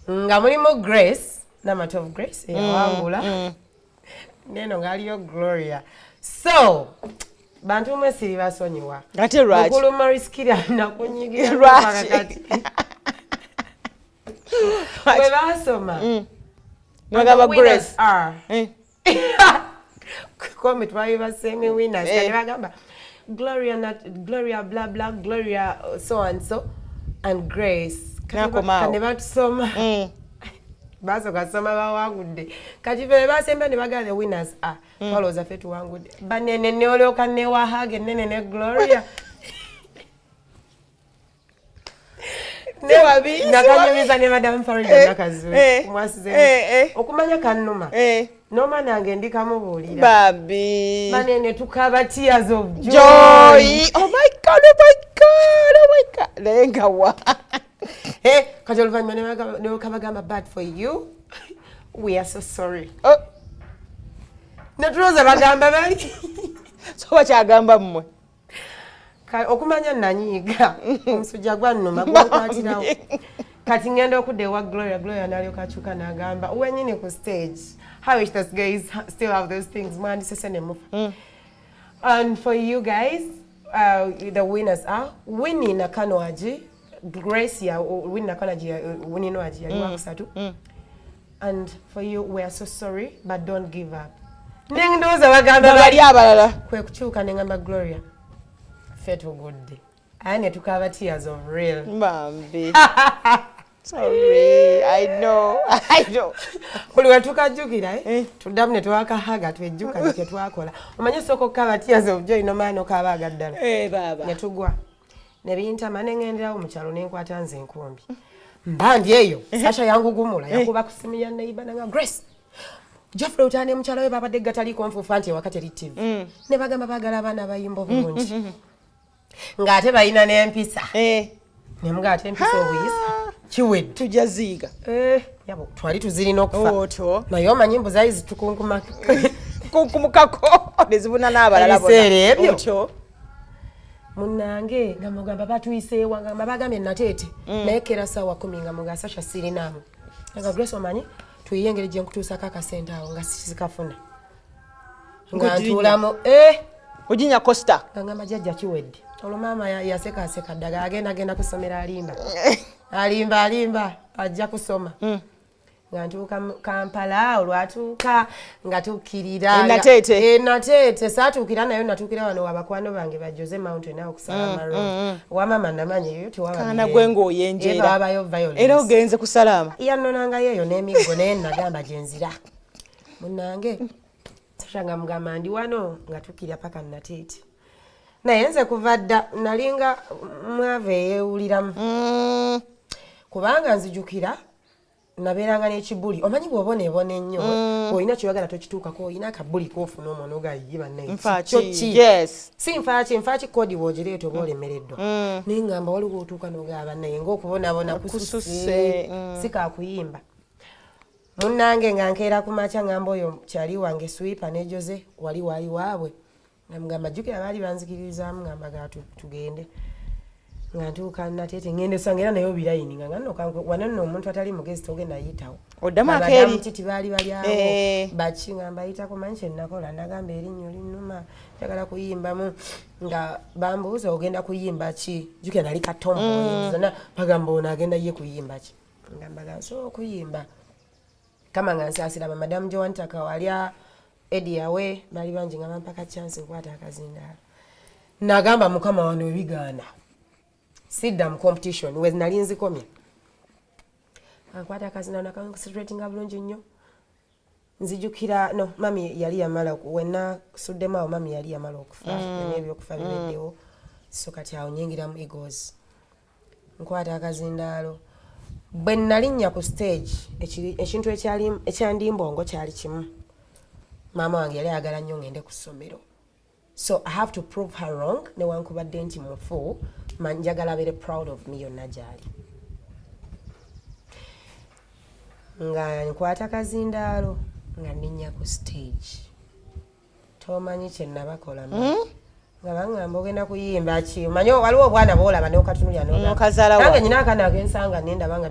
B: Nga mulimu Grace Namatovu, Grace eyawangula neno, ngaaliyo Gloria. So bantu mwe siri basonyiwa.
A: Ate lwaki?
B: Mukulu Maurice Kirya nakunyigira
A: Lwaki?
B: paka kati. Bwe basoma,
A: Nagamba
B: the winners
A: Grace.
B: are
A: Eh.
B: komi twali ba semi winners.
A: Eh.
B: Kati bagamba Gloria, not Gloria, blah blah, Gloria, so and so and Grace. Kati
A: N'akomaawo.
B: ne batusoma. Basooka soma bawangudde, kati fe basemba ne bagamba the winners are. Twalowooza ffe tuwangudde, banene neolyoka newahaga enene ne Gloria.
A: Siwabi,
B: Nakanyumiza ne Madam Farida Nakazwe mwasize okumanya kannuma n'omwana wange ndikamubuulira.
A: Babi.
B: Banene tukaba tears of joy.
A: Joy. Oh my God, oh my God, oh my God. Naye nga wa.
B: Eh, kati oluvannyuma ne bakabagamba, "Bad for you, we are so sorry."
A: Oh,
B: netulowooza bagamba bali
A: so bakyagamba mmwe.
B: Okumanya nanyiiga, omusujja gwannuma gwankwatirawo. Kati ngenda okudda ewa Gloria, Gloria n'alyoka akyuka n'agamba wenyini ku stage, "How wish those guys still have those things, mwandisese ne mufa. And for you guys, the winners are Winnie Nakanwagi, Grace ya Winnie Nakanwagi ya Winnie Nwagi yali wakusatu. And for you, we are so sorry, but don't give up." Nendowooza bagamba
A: bali abalala.
B: Kwe kukyuka ne ngamba Gloria, ffe tugudde, aye ne tukaaba tears of real.
A: Bambi. Sorry, I know. I know.
B: Buli we tukajjukira, eh,
A: Eh.
B: tuddamu ne twakahaga twejjukanye kyetwakola. Omanye osooka okukaaba tears of joy nomala nokaaba agaddala.
A: Eh, baba.
B: Ne tugwa ne bintama ne ŋŋenderawo mu kyalo ne nkwata nze enkumbi mba ndi eyo. Sasha yangugumula, yakuba ku simu ya neighbor nanga Grace Geoffrey Lutaaya ne mukyala we babadde gataliiko nfuufu nti ewaka teri TV, ne bagamba baagala abaana bayimba obulungi ng'ate balina n'empisa.
A: Eh,
B: Nemuga ate empisa obuyisa kiwedde.
A: Tujja ziiga.
B: Eh, yabo twali tuzirina okufa.
A: Otyo.
B: Naye omanyi mbu zaali zitukunkuma.
A: Kunkumukako ne zibuna n'abalala bonna.
B: Ebiseera ebyo.
A: Otyo.
B: Munange nga mugamba batuyiseewa, nga bagambye Nateete, naye kera saawa 10 nga muga Sasha sirinaamu nga Grace omanyi tuyiye engeri gye nkutuusako akasente awo nga sikafuna nga
A: Ng'ogirinnya.
B: ntuulamu eh,
A: Oginya Costa.
B: Nga ngamba jjajja kiwedde. Olwo maama yasekaseka ddagala agenda agenda kusomera, alimba alimba alimba ajja kusoma. Nga ntuuka mu Kampala, olwatuuka nga tukkirira
A: E Nateete.
B: E Nateete saatuukira nayo, natuukira wano wabakwano bange ba Jose Mountain awo kusalama road wamama namanyi eyo tewaba
A: Kaana
B: mirembe.
A: gwe ng'oyenjeera.
B: Eva wabayo violence.
A: Era ogenze kusalaama.
B: Yannonangayo eyo n'emiggo naye nagamba gyenzira. Munange Sasha nga mugamba ndi wano nga tukkirira paka Nateete. Naye nze kuva dda nalinga mwava eyewuliramu. Kubanga nzijukira nabeeranga n'ekibuli, omanyi bw'oboneebona ennyo, olina kyoyagala tokituukako, olina akabuli koofuna omwo nogayiye
A: Nfaaki,
B: bannaye. Si nfaaki, nfaaki kodi bw'ogireeta oba olemereddwa. Naye ngamba waliwo otuuka n'ogaba bannaye ng'okubonaabona kususse.
A: Kususse.
B: Si kakuyimba munnange. Nga nkeera ku makya ngamba oyo kyali wange swipa ne Jose wali wali waabwe, namugamba jjukira baali banzikiririzaamu, ngamba ga tugende. Nga ntuuka Nateete, ngenda osanga era naye obirayini nga nga nno wano nno omuntu atali mugezi togenda yitawo.
A: Oddamu akeeri.
B: Titi baali bali awo. Baki nga mbayitako. Manyi kyenakola, nagamba erinnyo linnuma, njagala kuyimbamu. Nga bambuuza ogenda kuyimba ki? Jjukira nali katomboy zonna, bagamba ono agenda ye kuyimba ki? Ngamba ga nsobola okuyimba kama nga nsaasira bamadamu Joantaka walya Edi yawe bali bangi nga bampaka chance nkwata akazindaalo. Nagamba Mukama wano ebigaana sidda mu competition we nali nzikomye, ankwata akazindaalo nakaconcentratinga bulungi nnyo. Nzijukira no mami yali yamala wena suddemu awo, mami yali yamala okufa, byonna ebyokufa bibeddewo. So kati awo nyingira mu Eagles, nkwata akazindaalo. Bwe nalinnya ku stage, ekintu ekyandimbongo kyali kimu. Maama wange yali ayagala nnyo ngende ku ssomero, so I have to prove her wrong. Newankubadde nti mufu, njagala abeere proud of me yonna gyali. Nga nkwata kazindaalo nga ninnya ku stage, tomanyi kye nabakola. Nga baŋŋamba ogenda kuyimba ki? Omanyi waliwo obwana bwolaba nokatunulya.
A: Nokazaala wa?
B: Nange nyina akaana akensanga nendaba nga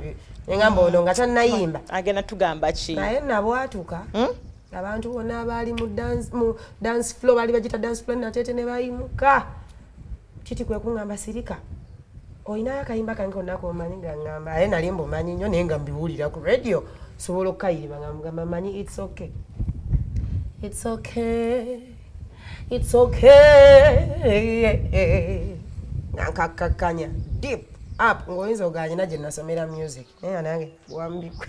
B: neŋŋamba ono nga tannayimba.
A: Agenda tugamba ki?
B: Naye nabwatuka, abantu bonna abaali mu dance floor, baali bagita dance floor Nateete, ne bayimuka. Kiti kwe kuŋŋamba sirika, olinayo akayimba kange konna komanyi? Nga ŋŋamba aye nali mbumanyi nnyo, naye nga mbiwulira ku radio sobola okukayiriba. Nga mugamba manyi, "It's okay, it's okay, it's okay." Nga nkakkakkanya deep up ng'oyinza oganyina gye nasomera music, naye nga nange wambikwe.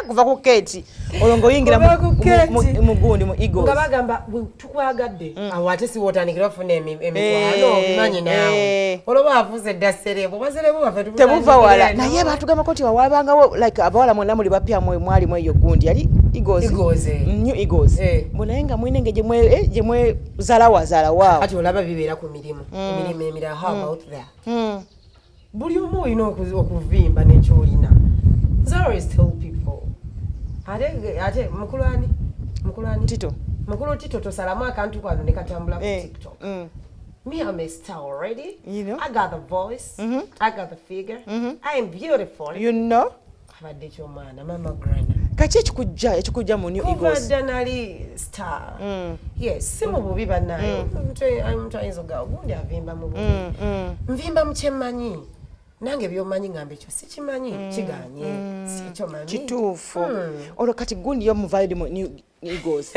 A: Kuva ku Keti olwo ng'oyingira
B: Kuva ku Keti.
A: mu gundi mu Eagles.
B: Nga bagamba "Bwe tukwagadde awo ate si wootandikira ofuna emikwano." Obimanyi naawe. Olwoba afuuse dda celeb, oba celeb waffe.
A: Tebuva wala, naye batugambako nti wawabangawo like abawala mwena muli bapya, mwe mwalimu eyo gundi yali Eagles.
B: Eagles, eh.
A: New Eagles. Mbu naye nga mwine engeri gyemwe zalawazalawaawo.
B: Kati olaba bibeera ku mirimu, emirimu emirala. How about that? Buli omu olina okuvimba nekyolina. Nze always tell people, ate mukulu ani, mukulu ani?
A: Tito.
B: Mukulu Tito, tosalamu akantu kano ne katambula ku TikTok. Me, I'm a star already.
A: You know?
B: I got the voice. I got the figure. I am beautiful.
A: You know?
B: Abadde kyomwana mama grana.
A: Kaki ekikujja mu New
B: Kuva
A: Eagles?
B: Dda nali star. Yes, si mu bubi bannaye. Omuntu ayinza okugamba gundi avimba mu bubi. Nvimba mu kyemmanyi. Nange byomanyi ngamba ekyo sikimanyi, kiganye. Si ekyo manyi.
A: Kituufu. Olwo kati gundi yo muvayo mu New Eagles?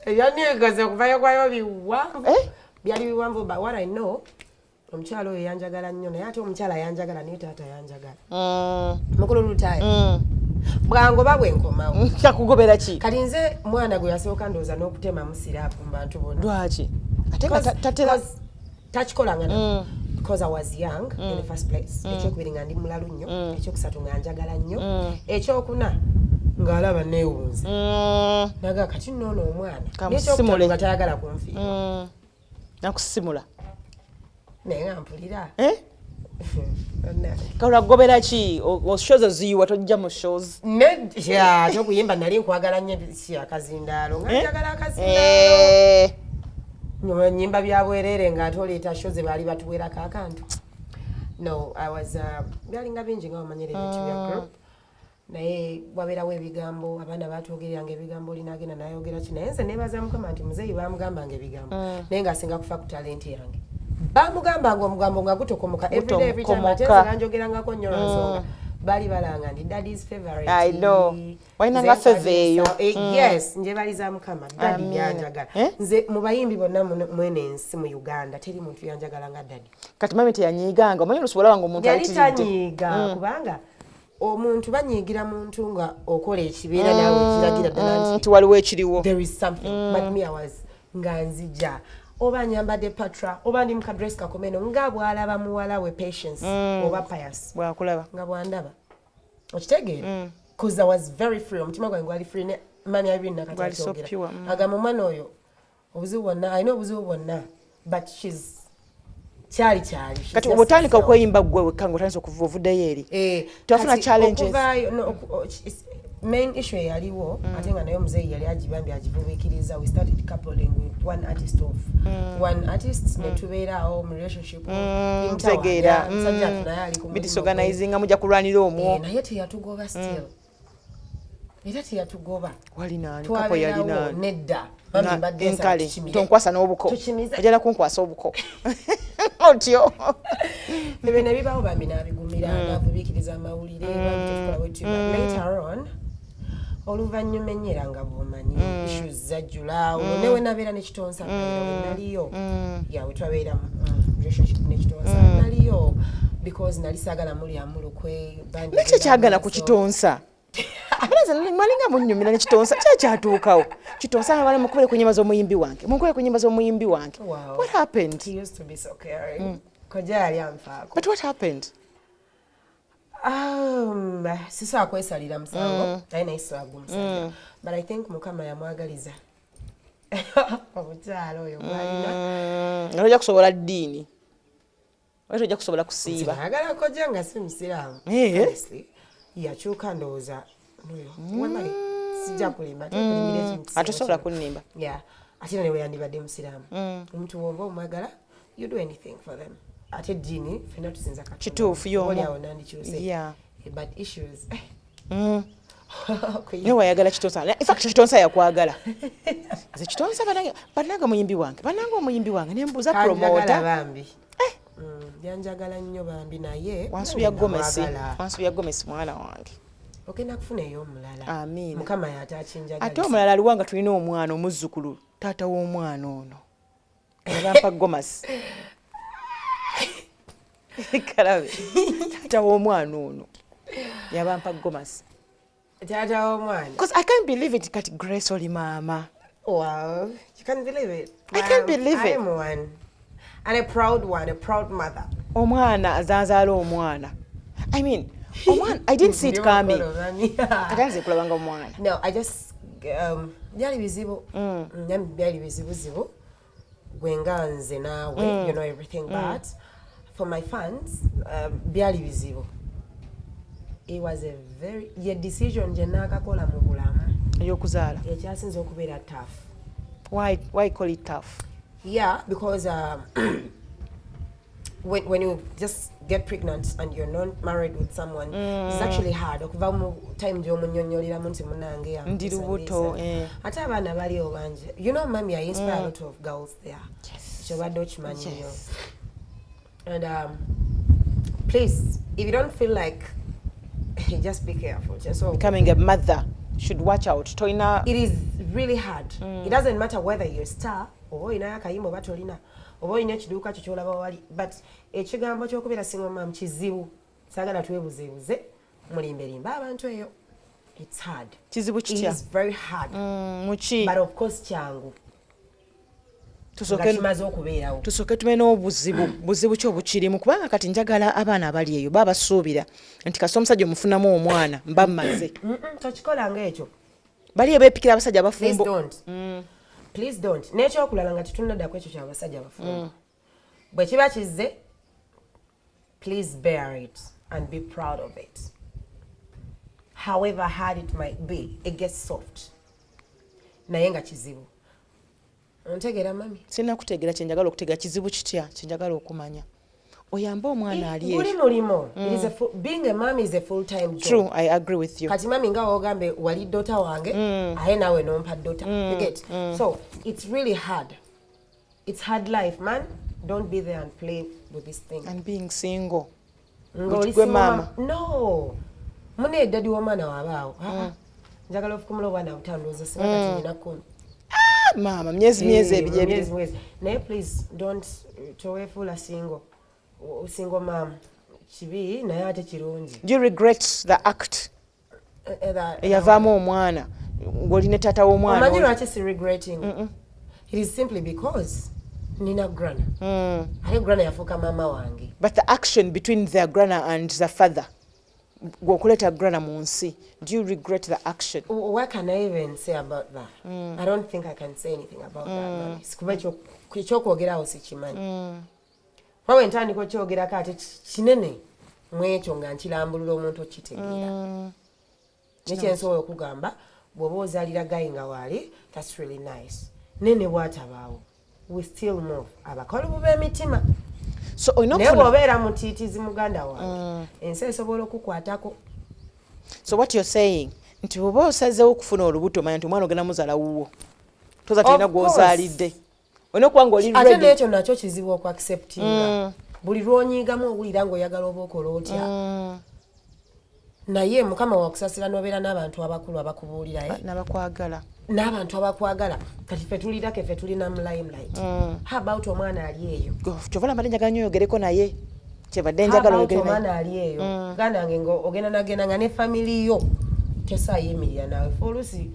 B: Ebya New Eagles okuvayo kwayo biwanvu.
A: Eh?
B: Byali biwanvu, but what I know, omukyala oyo yanjagala nnyo, naye ate omukyala yanjagala, naye taata yanjagala. Mukulu Lutaaya. Bwangoba bwenkomawo.
A: Kyakugobera ki?
B: Kati nze mwana gwe yasooka ndowooza n'okutemamu syrup mu bantu bonna.
A: Lwaki ate nga tatera?
B: Takikolanga nako because I was young in the first place. Ekyokubiri nga ndi mulalu nnyo. Ekyokusatu nga njagala nnyo. Ekyokuna ng'alaba neewunze. Naga kati nno ono omwana.
A: Kamusimule.
B: N'ekyokutaano nga tayagala kunfiirwa.
A: Nakusimula.
B: Naye nga mpulira.
A: Eh?
B: Bannange.
A: Kalwagobera ki? Shows oziyiwa, tojja mu shows?
B: Nedda, ate okuyimba nali nkwagala nnyo si akazindaalo nga njagala akazindaalo. Nyimba bya bwereere nga ate oleeta show ze baali batuweerako akantu. No, I was byalinga bingi nga bamanyira ebintu bya group, naye wabeerawo ebigambo, abaana batwogereranga ebigambo, olina agenda nayogera ki. Naye nze nebaza Mukama nti muzeeyi bamugambanga ebigambo, naye ng'asinga kufa ku talenti yange. Bamugambanga omugambo nga gutokomoka every day, every time. Ate nze banjogerangako nnyo lwansonga baali balanga ndi daddy's favorite.
A: I know. Walinanga
B: Nze
A: favour eyo.
B: Yes, njebaliza Mukama daddy
A: Amiina.
B: byanjagala.
A: Eh?
B: Nze mu bayimbi bonna mwene ensi mu Uganda teri muntu yanjagala nga daddy.
A: Kati mami teyanyiiganga? Omanyi olusi olaba nga omuntu
B: Yali
A: ayitiridde.
B: tanyiiga, kubanga omuntu banyiigira muntu nga okola ekibeera naawe kiragira ddala nti
A: Nti waliwo ekiriwo.
B: There is something. But me, I was nga nzija. Oba nyambadde patra, oba ndi mukadress kakomeno, nga bw'alaba muwala we Patience oba Pius.
A: Bwakulaba.
B: Nga bwandaba, okitegeera? Because I was very free, omutima gwange gwali free. Ne mami Irene nakati
A: Gwali so
B: akyogera.
A: pure.
B: Agamba omwana oyo obuzibu bwonna alina, obuzibu bwonna, but she's kyali kyali. She's
A: Kati
B: just
A: obutandika
B: herself.
A: okweyimba ggwe wekka nga otandise okuva ovuddeyo eri, tewafuna
B: Kati
A: challenges?
B: Okuvaayo, no, main issue eyaliwo, ate nga naye omuzeeyi yali agibambye agivubiikiriza, we started coupling with one artist of one artist, ne tubeeraawo mu relationship.
A: Ntegeera.
B: Musajja ati naye ali ku mulimu gwe.
A: Bidisorganizinga, mujja kulwanira omwo.
B: Naye teyatugoba still, era teyatugoba.
A: Walinaani kapo?
B: Twabeerawo.
A: Yalinaani?
B: Nedda mami, mbadde nsaba
A: Enkale
B: tukimire.
A: tonkwasa n'obuko.
B: Tukimize.
A: Ojala kunkwasa obuko otyo.
B: Ebyo ne bibawo, bambi n'abigumira, n'avubiikiriza amawulire, bambi tetukola bwe but later on, oluvannyuma ennyera nga bw'omanyi issues zajjula. Olwo ne we nabeera ne Kitonsa, mbaera we naliyo ya we twabeera mu relationship ne Kitonsa, naliyo because nali saagala mulyamu lukwe, bandi
A: Nakyo kyagana ku Kitonsa. Balaza mwalinga munyumira ne Kitonsa, kyakyatuukawo Kitonsa nga bali mukubere ku nyimba z'omuyimbi wange, mukubere ku nyimba z'omuyimbi wange.
B: Wow.
A: What happened?
B: He used to be so caring. Kojja yali anfaako.
A: But what happened?
B: Sisobola kwesalira musango, naye naye sisobola gumusalira, but I think Mukama yamwagaliza omukyalo oyo gwalina.
A: Nga tojja kusobola ddiini, oba tojja kusobola kusiiba.
B: Ayagala kojja nga si musiraamu. Honestly, yakyuka ndowooza noyo wamale, sijja kulimba, tekulimbira ekintu.
A: Ate osobola kunnimba.
B: Yeah, ate era newe yandibadde musiraamu, omuntu womba omwagala, you do anything for them. Ate eddiini fenna tusinza Katonda.
A: Kituufu, y'omu.
B: Oli awo nandikyuse. But issues.
A: Naye wayagala Kitonsa. In fact, Kitonsa yakwagala. Nze Kitonsa banange, banange omuyimbi wange, banange omuyimbi wange, nembuuza
B: Kanjagala.
A: Promota.
B: Bambi. Yanjagala nnyo bambi, naye
A: Wansubya
B: nange
A: gomesi.
B: namwagala.
A: Wansubya gomesi, mwana wange.
B: Ogenda kufuna ey'omulala.
A: Amiina.
B: Mukama yate akinjagalisa.
A: Ate omulala aliwa nga tulina omwana omuzzukulu, taata w'omwana ono yabampa gomasi? Kalabe, taata w'omwana ono yabampa gomasi.
B: Taata w'omwana.
A: Because I can't believe it, kati Grace oli maama.
B: Wow, you can't believe it.
A: I can't believe it.
B: I'm one and a proud one, a proud mother.
A: Omwana azazaala omwana, I mean, omwana, I didn't see it coming. Kati nze kulabanga omwana.
B: No, I just byali bizibu. Byali bizibuzibu gwe nga nze naawe, you know everything, but for my fans, byali bizibu. It was a very ye decision gye naakakola mu bulamu.
A: Ey'okuzaala.
B: Ekyasinza okubeera tough.
A: Why call it tough?
B: Yeah, because when you just get pregnant and you're not married with someone, it's actually hard okuva mu time gy'omunyonyoleramu nti munange
A: Ndi lubuto, eh.
B: Ate abaana baliwo bangi. You know, mami, I inspire a lot of girls there. Kyobadde okimanyi nnyo. And please, if you don't feel like, just be careful. Just so
A: Becoming a mother should watch out, tolina.
B: It is really hard. It doesn't matter whether you're a star oba olinayo akayimba oba tolina, oba olina ekiduuka kyo kyolaba wali, but ekigambo ky'okubeera single mom kizibu. Saagala twebuzeebuze, mulimberimba abantu eyo. It's hard.
A: Kizibu
B: It
A: kitya?
B: is very hard.
A: Muki?
B: But of course kyangu nga
A: Tusooke
B: kimaze okubeerawo.
A: Tusooke tume n'obuzibu, buzibu ki obukirimu? Kubanga kati njagala abaana abali eyo babasuubira nti kasita omusajja omufunamu omwana mba mmaze.
B: Tokikola nga ekyo.
A: Bali ebeepikira abasajja
B: Please
A: abafumbo.
B: don't, please don't. N'ekyokulala, nga tetunaddaku ekyo kyabasajja abafumbo, bwe kiba kizze, please bear it and be proud of it. However hard it might be, it gets soft, naye nga kizibu. Ontegeera, mami?
A: Sirina kutegeera. Kyenjagala okutegeera, kizibu kitya? Kyenjagala okumanya, oyambe omwana ali
B: Guli
A: eyo.
B: Mulimo. It is a being a mom is a full time job.
A: True, I agree with you.
B: Kati mami, nga wogambe wali daughter wange, aye naawe nompa daughter, you get? So it's really hard. It's hard life, man. Don't be there and play with this thing.
A: And being single.
B: Nga oli
A: Gwe
B: single
A: maama.
B: No, mune daddy w'omwana waabaawo. Njagala ofukumula obwana butaano, ndowooza singa kati nina 10.
A: Ah, maama, myezi myezi ebiri ebiri.
B: Myezi, mwezi. Naye please don't, toweefuula single. Single mom kibi, naye ate kirungi.
A: Do you regret the act eyavaamu omwana ng'oli ne taata w'omwana?
B: Omanyi lwaki si regretting? It is simply because Nina grana, ate grana yafuuka maama wange.
A: But the action between the grana and the father, gweokuleeta grana mu nsi, do you regret the action?
B: What can I even say about that? I don't think I can say anything about that, mami. Kuba ekyokwogerawo sikimanyi. Kuba bwe ntandika okyogerako ate kinene mu ekyo nga nkirambulula omuntu okitegeera. Nekyensobola okugamba, bw'oba ozaalira guy nga waali, that's really nice. Naye ne bwatabaawo, we still move. Abakalubu b'emitima.
A: So olina
B: Naye
A: okufuna
B: bw'obeera mutiitizi, muganda wange, ensi esobola okukwatako.
A: So what you're saying nti bw'oba osazeewo okufuna olubuto, manya nti omwana ogenda muzaala wuwo, toza tolina
B: Of course.
A: gw'ozaalidde, olina okuba nga oli
B: Ate
A: ready.
B: n'ekyo nakyo kizibu okuacceptinga. Buli lwonyiigamu owulira ng'oyagala oba okola otya, naye Mukama wakusasira n'obeera n'abantu abakulu abakubuulira, eh?
A: Nabakwagala.
B: N'abantu abakwagala. Kati ffe tulirako, ffe tulina mu limelight. How about omwana ali eyo?
A: Kyova lambadde njagala nnyo oyogereko naye, kyebadde
B: How
A: njagala
B: about
A: oyogere naye.
B: omwana ali eyo? Muganda wange, nga ogenda nagenda nga ne family yo tesayimirira nawe. Fe oluusi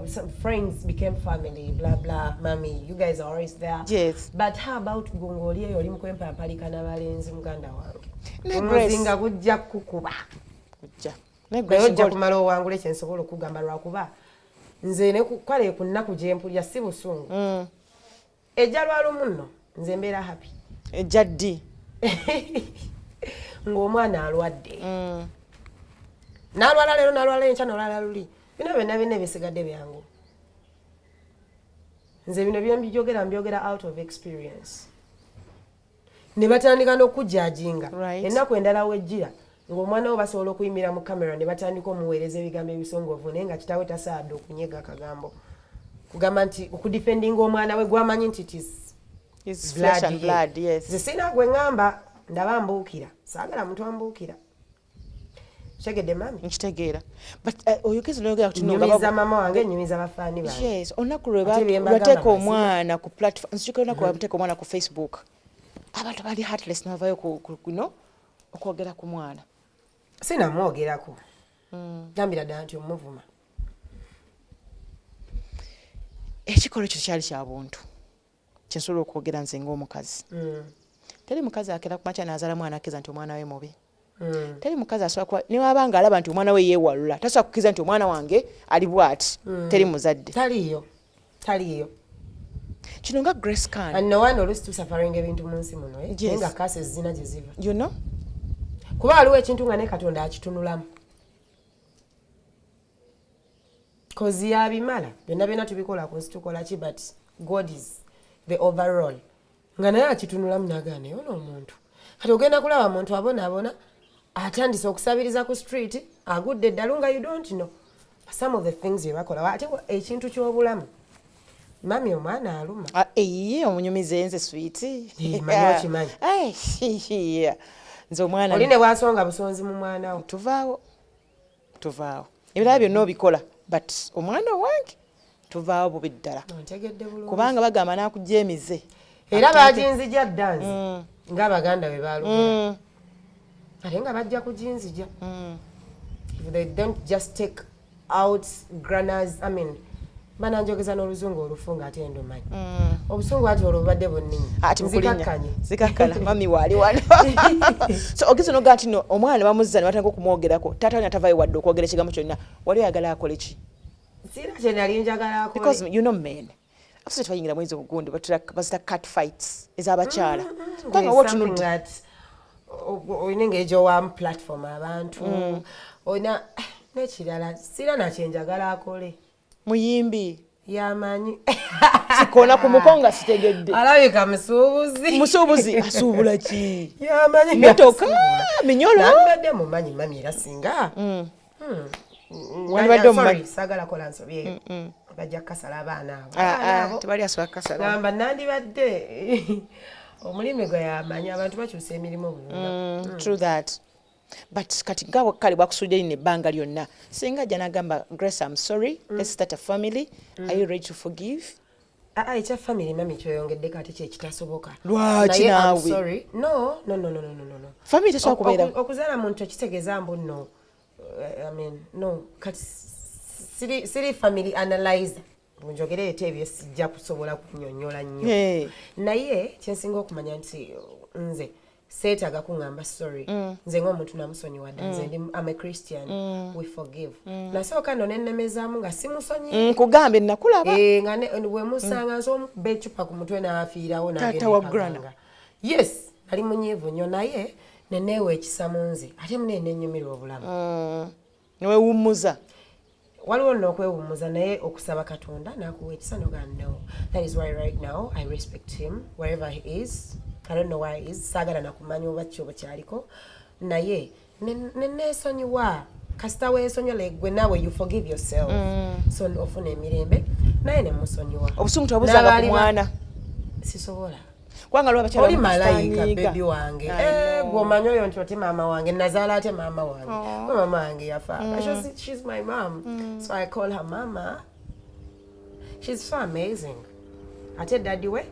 B: some friends became family, blah blah. Mummy, you guys are always there. But how about gwe ng'oli eyo, oli mukwempampalika n'abalenzi? Muganda wange,
A: Ne Grace.
B: omuzinga gujja kukuba.
A: Kujja naye
B: Naye
A: Grace,
B: ojja kumala owangule. Kyensobola okugamba, lwakuba nze kale ku nnaku gye mpulira si busungu, ejja lwalumu nno nze mbeera happy.
A: Ejja ddi?
B: Ng'omwana alwadde, n'alwala leero, n'alwala enkya, n'olwala luli, bino byonna byonna ebisigadde byangu. Nze bino byembyogera, mbyogera out of experience. Ne batandika n'okujajinga. Ennaku endala wejjira ng'omwana wo basobola okuyimira mu kamera ne batandika omuweereza ebigambo ebisongovu, naye nga kitaawe tasaadde okunyega akagambo kugamba nti okudefendinga omwana we gwamanyi nti it is
A: It's flesh and blood, yes.
B: Nze sirina gwe ŋŋamba ndaba mbuukira, saagala muntu ambuukira. Kyegedde, mami?
A: Nkitegeera, but oyogezi noyogera ku kino nga
B: Nyumiza maama wange, nyumiza bafaani bange.
A: Yes, olunaku lwe
B: Ate bye mbagamba
A: lwateeka
B: mazima.
A: omwana ku platform, nzijukira olunaku lwe bamuteeka omwana ku Facebook, abantu bali heartless nabavayo kuno okwogera ku mwana.
B: Sinamwogerako, gambira ddala nti omuvuma.
A: Ekikolwa ekyo kyali kya buntu? Kyensobola okwogera nze ng'omukazi, teri mukazi akera kumakya n'azaala mwana akkiriza nti omwana we mubi. Teri mukazi asobola kuba newaba nga alaba nti omwana we yeewalula, tasobola kukkiriza nti omwana wange ali bw'ati. Teri muzadde.
B: Taliiyo, taliiyo.
A: Kino nga Grace Khan.
B: And no wonder oluusi tusufferinga ebintu mu nsi muno, eh? Naye nga kasi zina gye ziva.
A: You know?
B: Kuba waliwo ekintu nga ne Katonda akitunulamu, 'cause yabimala byonna byonna tubikola ku nsi, tukola ki, but God is the overall, nga naye akitunulamu nagaa, naye ono omuntu kati ogenda kulaba muntu abonaabona, atandise okusabiriza ku street, agudde eddalu, nga you don't know some of the things bye bakola. Ate ekintu ky'obulamu, mami, omwana aluma.
A: Ah, eyiye omunyumize nze, sweet.
B: Eh, manyi okimanyi.
A: Nze omwana
B: Oli ne bwasonga busonzi mu mwana wo.
A: Tuvaawo, tuvaawo. Ebirala byonna obikola, but omwana wange tuvaawo bubi ddala.
B: Ontegedde bulungi.
A: Kubanga bagamba nakujja emize.
B: Era baginzija dda nze, ng'Abaganda bwe balugera, ate nga bajja kuginzija if they don't just take out granas. I mean, bananjogeza n'oluzungu olufu nga ate ndumanyi. Obusungu ati olwo bubadde bunninyi.
A: Ati bukulinnya.
B: Nzikakkanye.
A: Zikakkana, mami waali wano. So ogeza nogaa nti no omwana ne bamuzza ne batandika okumwogerako, taata we natavayo wadde okwogera ekigambo kyonna. Wali oyagala akole ki?
B: Siina kye nali njagala akole.
A: Because you know men, abasajja tebayingira mwezi obugundi bazita cat fights ez'abakyala, kubanga
B: There's something
A: wotunudde
B: that olina engeri gy'owaamu platform abantu, olina n'ekirala, siina nakyenjagala akole.
A: Muyimbi.
B: Yamanyi.
A: Sikoona ku muko nga sitegedde.
B: Alabika musuubuzi.
A: Musuubuzi asuubula ki?
B: Yamanyi.
A: Motoka, minyolo.
B: Nandibadde mumanyi, mami, era singa
A: Wandibadde omumanyi.
B: Sorry, saagala kola nsobi eyo, bajja kukasala abaana abo.
A: Ah,
B: Abaana
A: ah,
B: abo.
A: Tebali asobola kukasala.
B: Gamba nandibadde omulimu gwe yamanyi, abantu bakyusa emirimu buli lunaku.
A: True that, but kati nga kale bwakusudde lino ebbanga lyonna, singa ajja n'agamba, "Grace, I'm sorry, let's start a family," are you ready to forgive?
B: Ah, ah, ekya family, mami, kyoyongeddeko ate kyekitasoboka.
A: Lwaki
B: Naye I'm
A: naawe?
B: sorry. No, no, no, no, no, no, no.
A: Family tesobola kubeera.
B: Okuzaala muntu tekitegeeza mbu nno, I mean, no, kati siri family analyzer. Njogere ete ebyo sijja kusobola kunyonyola nnyo, naye kyensinga okumanya nti nze seetaaga kuŋŋamba sorry. Nze ng'omuntu namusonyiwa dda. Nze ndi, am a Christian, we forgive. Nasooka nno nennemezaamu nga simusonyi.
A: Nkugambye nakulaba.
B: Eh, nga bwe musanga nsobola omukuba ecupa ku mutwe n'afiirawo.
A: Taata wa Grana.
B: Yes, nali munyiivu nnyo, naye neneewa ekisa mu nze, ate mune nenyumirwa obulamu.
A: Newewummuza.
B: Waliwo nno okwewummuza, naye okusaba Katonda nakuwa ekisa noga no. That is why right now I respect him wherever he is. I don't know where he is, saagala nakumanya oba ki oba kyaliko, naye neneesonyiwa. Kasita weesonyiwa, like gwe naawe you forgive yourself, so ofuna emirembe, naye nemusonyiwa.
A: Obusungu tewabuzanga ku mwana?
B: Sisobola.
A: Kubanga lwa bakyala.
B: Oli malayika, baby wange. Eh, gw'omanyi oyo nti oti maama wange nazaala, ate maama wange, oh. Maama wange yafa. She's my mom, so I call her mama. She's so amazing. Ate daddy we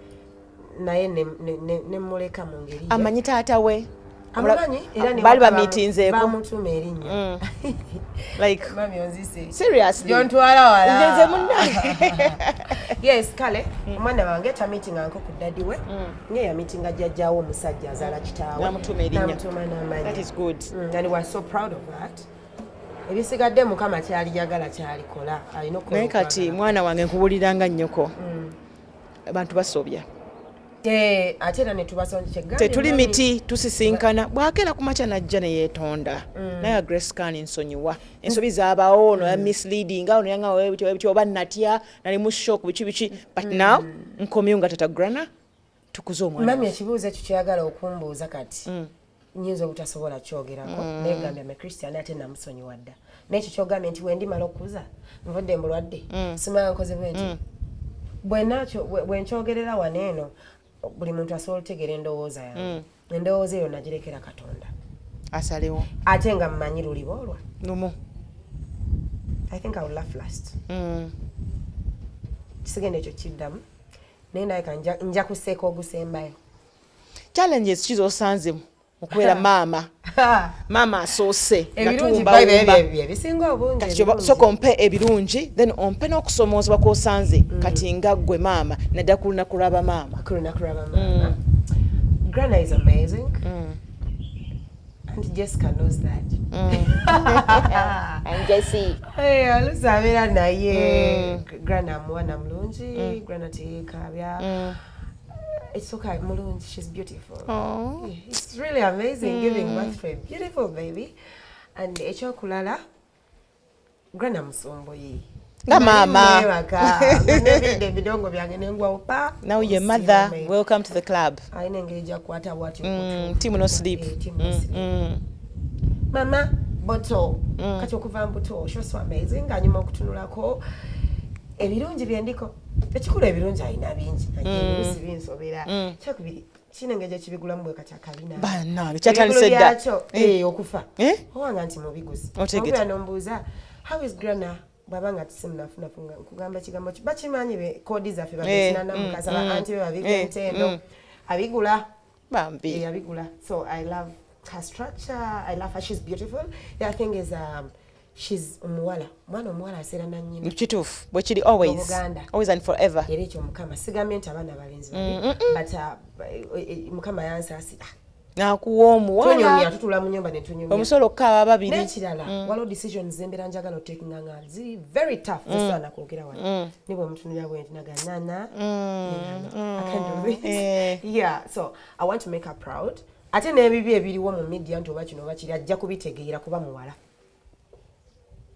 B: naye nemuleka mu ngeri.
A: Amanyi taata we?
B: Amumanyi era.
A: Baali bamiitinzeeko?
B: Bamutuma erinnya.
A: Like
B: mami onzise.
A: Seriously?
B: Gyontwala wala.
A: Nze munna.
B: Yes, kale omwana wange tamiitinganko ku daddy we, naye yamiitinga jjajjaawo omusajja azaala kitaawe.
A: Namutuma erinnya.
B: Namutuma n'amannya.
A: That is good.
B: And we are so proud of that. Ebisigadde Mukama kyaliyagala kyalikola, alina okukola.
A: Naye kati
B: okwagala.
A: Mwana wange, nkuwuliranga nnyoko, abantu basobya.
B: Eh, ate era netubasonyi.
A: Tetuli miti, tusisinkana. Bwakeera ku makya najja neyeetonda, naye Grace Khan, nsonyiwa ensobi zaabawo, ono ya misleading, ono yanga bityo bityo, oba natya, nali mu shock, biki biki, but now nkomyewo nga tata Grana, tukuze omwana.
B: Mami, ekibuuzo ekyo kyeyagala okumbuuza kati nyinza obutasobola kyogerako, naye gambye am a Christian, ate namusonyiwa dda. Naye ekyo kyogambye nti wendimala okukuza nvudde mbulwadde, simala nkoze bwe nti bwenakyo bwe nkyogerera wano eno, buli muntu asobola otegeera endowooza yange. Endowooza eyo nagirekera Katonda.
A: Asalewo.
B: Ate nga mmanyi luliba olwa
A: lumu.
B: I think I will laugh last. Kisigenda ekyo kiddamu, naye ndabika nja kuseeka ogusembayo.
A: Challenges ki zosanze okubeera maama, maama asoose?
B: Ebirungi biba ebisinga obungi.
A: Kati
B: ebirungi.
A: Sooka ompe ebirungi, then ompe n'okusomoozebwa kw'osanze kati nga ggwe maama, naddala ku lunaku lw'abamaama.
B: Ku lunaku lw'abamaama, Grana is amazing and Jessica knows that.
A: And Jessie.
B: Hey, oluusi abeera naye Grana muwana mulungi, Grana teyeekaabya. It's okay, mulungi, she's beautiful.
A: Aw.
B: Yeah, it's really amazing giving birth to a beautiful baby. And ekyokulala, Grana musomboyi.
A: Nga maama.
B: Nebidde ebidongo byange nengwawo pa.
A: Now you're a mother, welcome to the club.
B: Alina engeri gyakwata bwatyo.
A: Team no sleep.
B: Eh, team no sleep. Mama boto kati okuva mbuto, she was so amazing, anyuma okutunulako. Ebirungi byendiko, ekikulu ebirungi alina bingi, naye ebirusi binsobera. Kyokubiri kina engeri gyekibigulamu bwe kati akabina.
A: Bannange, kyatandise
B: Ebigulu
A: dda.
B: byakyo, eh, okufa.
A: Eh?
B: Owanga nti mubiguzi.
A: Otegedde.
B: Ompera nombuuza how is Grana, bwaba nga tisimunafunafu nga nkugamba ekigambo ki bakimanyi be koodi zaffe babekinana mukasa ba anti be babiga entendo abigula.
A: Bambi.
B: Yeah, abigula. So I love her structure, I love her, she's beautiful. The other thing is she's omuwala, omwana omuwala aseera na nnyina.
A: Kituufu, bwe kiri always.
B: Buganda.
A: Always and forever.
B: Era ekyo Mukama, sigambye nti abaana abalenzi babi, but Mukama yansaasira.
A: Nakuwa omuwala.
B: Tunyumya, tutula mu nyumba netunyumya.
A: Omusolo okukaaba babiri.
B: N'ekirala, waliwo decisions zembeera njagala otakinga nga ziri very tough, zesaana kwogera wano, ne bwe mutunulira bwe nti naga nana, I can't do this. Yeah, so I want to make her proud. Ate n'ebibi ebiriwo mu media nti oba kino oba kiri, ajja kubitegeera kuba muwala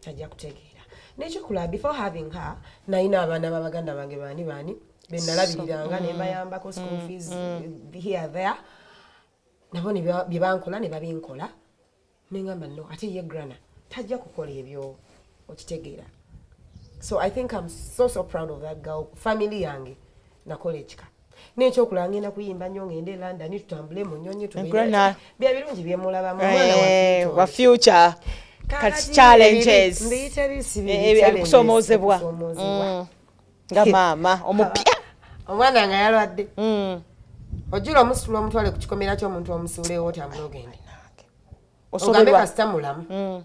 B: ajja kutegeera. N'ekyokulala, before having her nalina abaana b'abaganda bange baani baani benalabiriranga ne mbayambako school fees here there, nabo ne bye bankola ne babinkola, neŋŋamba no, ate ye Grana tajja kukola ebyo, okitegeera? So I think I'm so so proud of that girl. Family yange nakola ekika. N'ekyokulala, ngenda kuyimba nnyo, ngende e London, tutambule mu nnyonyi, tubeere-
A: Grana.
B: Bya birungi byemulabamu, omwana wa
A: Eh, wa
B: future.
A: future. Kati challenges.
B: Mbiyita bisi.
A: Eh, ebikusomoozebwa. Nga maama omupya.
B: Omwana nga yalwadde, ojula omusitula omutwale ku kikomera ky'omuntu, omusuulewo, otambule ogende, ogambe
A: Osoberwa.
B: Kasita mulamu.